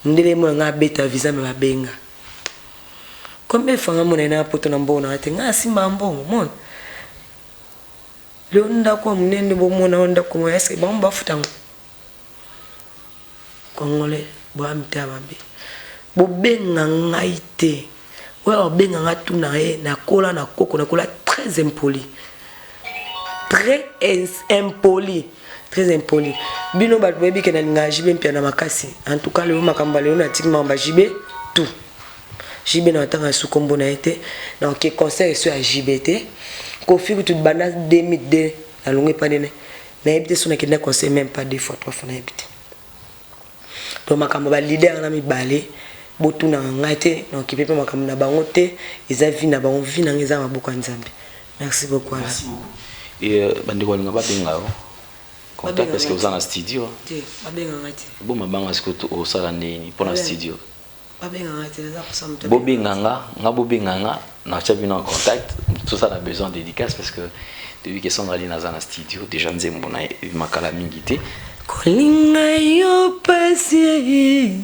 mundele mo yanga abeta visa, me babenga combien fanga mona ye na poto na mbongo nanga te. Ngai asimba mbongo mona leo ndako ya monene, bomona oyo ndako mo eske bango bafutango. Congolais boya mitema mabe, bobenga ngai te. Oyo obenga nga, tuna ye. Nakola na koko, nakola très impoli, très impoli, très impoli. Bino bato boyebi ke nalingaka JB mpia na makasi. En tout cas lelo makambo ya lelo, natiki makambo ya JB tout. JB na natanga su kombo na ye te, naoke concert eso ya JB te. Kofi kutu banda 2002 nalongo epa nene, nayebi te so nakende concert même pas deux fois, trois fois, nayebi te. Donc makambo ba leader na mibale, botunaka ngai te, naokipe mpe makambo na bango te. Eza vie na bango, vie nanga eza maboko ya Nzambe. Merci beaucoup. Merci beaucoup. Et bandeko balinga babenga yo contact parce que oza na studio. Te, babenganga te. Boma banga sikoyo osala ndeni mpo na studio? Babenganga te, naza kosa moto. Bobenganga nga, bobenganga, natya bino en contact. Tosala besoin dédicace parce que depuis que Sandra Lina aza na studio déjà, nzembo na ye makala mingi te. Kolinga yo pasi,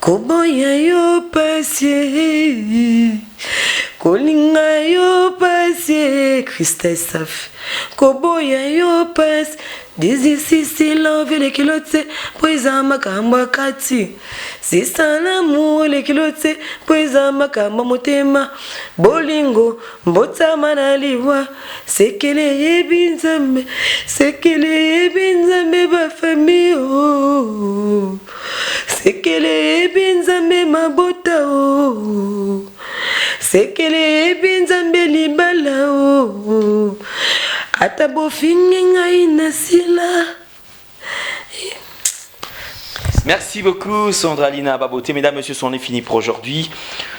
koboya yo pasi, kolinga yo pasi, Christa Saf, koboya yo pasi. Dizisisi love elekilo te mpo eza makambo ya kati. Sisalamu elekilo te mpo eza makambo ya motema. Bolingo mbotama na liwa, sekele eyebi Nzambe, sekele eyebi Nzambe. Ba famille o, sekele eyebi Nzambe. Mabota o, sekele eyebi Nzambe. Libala o, ata bofingi ngai na sila. Merci beaucoup Sandra Lina Baboté. Mesdames, Messieurs, c'en est fini pour aujourd'hui.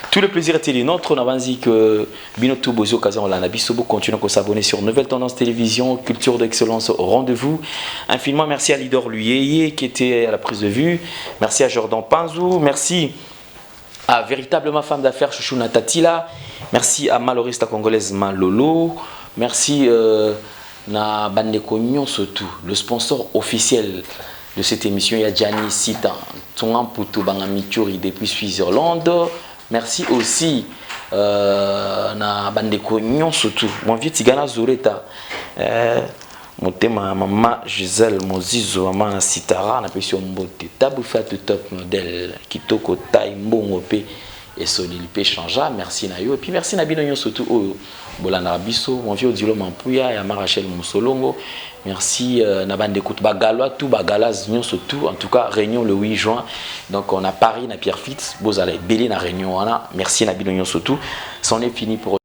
Tout le plaisir était le nôtre. On a dit que bino tout bozo occasion la biso continue à s'abonner sur Nouvelle Tendance Télévision, culture d'excellence au rendez-vous. Infiniment merci à Lidor Luyeye qui était à la prise de vue. Merci à Jordan Panzou. Merci à véritablement femme d'affaires Chouchouna Tatila. Merci à Malorista congolaise Malolo. Merci na bandeko nyonso tout. Le sponsor officiel de cette émission, il y a Gianni Sita, Putu Bangamichuri depuis Switzerland. Merci aussi na bandeko nyonso tout. Mon vieux Tigana Zureta. Motema ya mama Gisèle Mozizo, mama na Sitara, napesi yo mbote. Tabu Fatu top modèle, kitoko taille mbongo pe esoneli pe changea. Merci na yo. Et puis merci na bino nyonso tout oyo bolandaka biso. Mon vieux Odilo Mampuya ya Marachel Musolongo. Merci na bandeko ba galois tout ba galas nyonso tout. En tout cas, réunion le 8 juin. Donc on a Paris na Pierre Fitz, bozala ebele na réunion wana. Merci na bino nyonso tout. C'en est fini pour.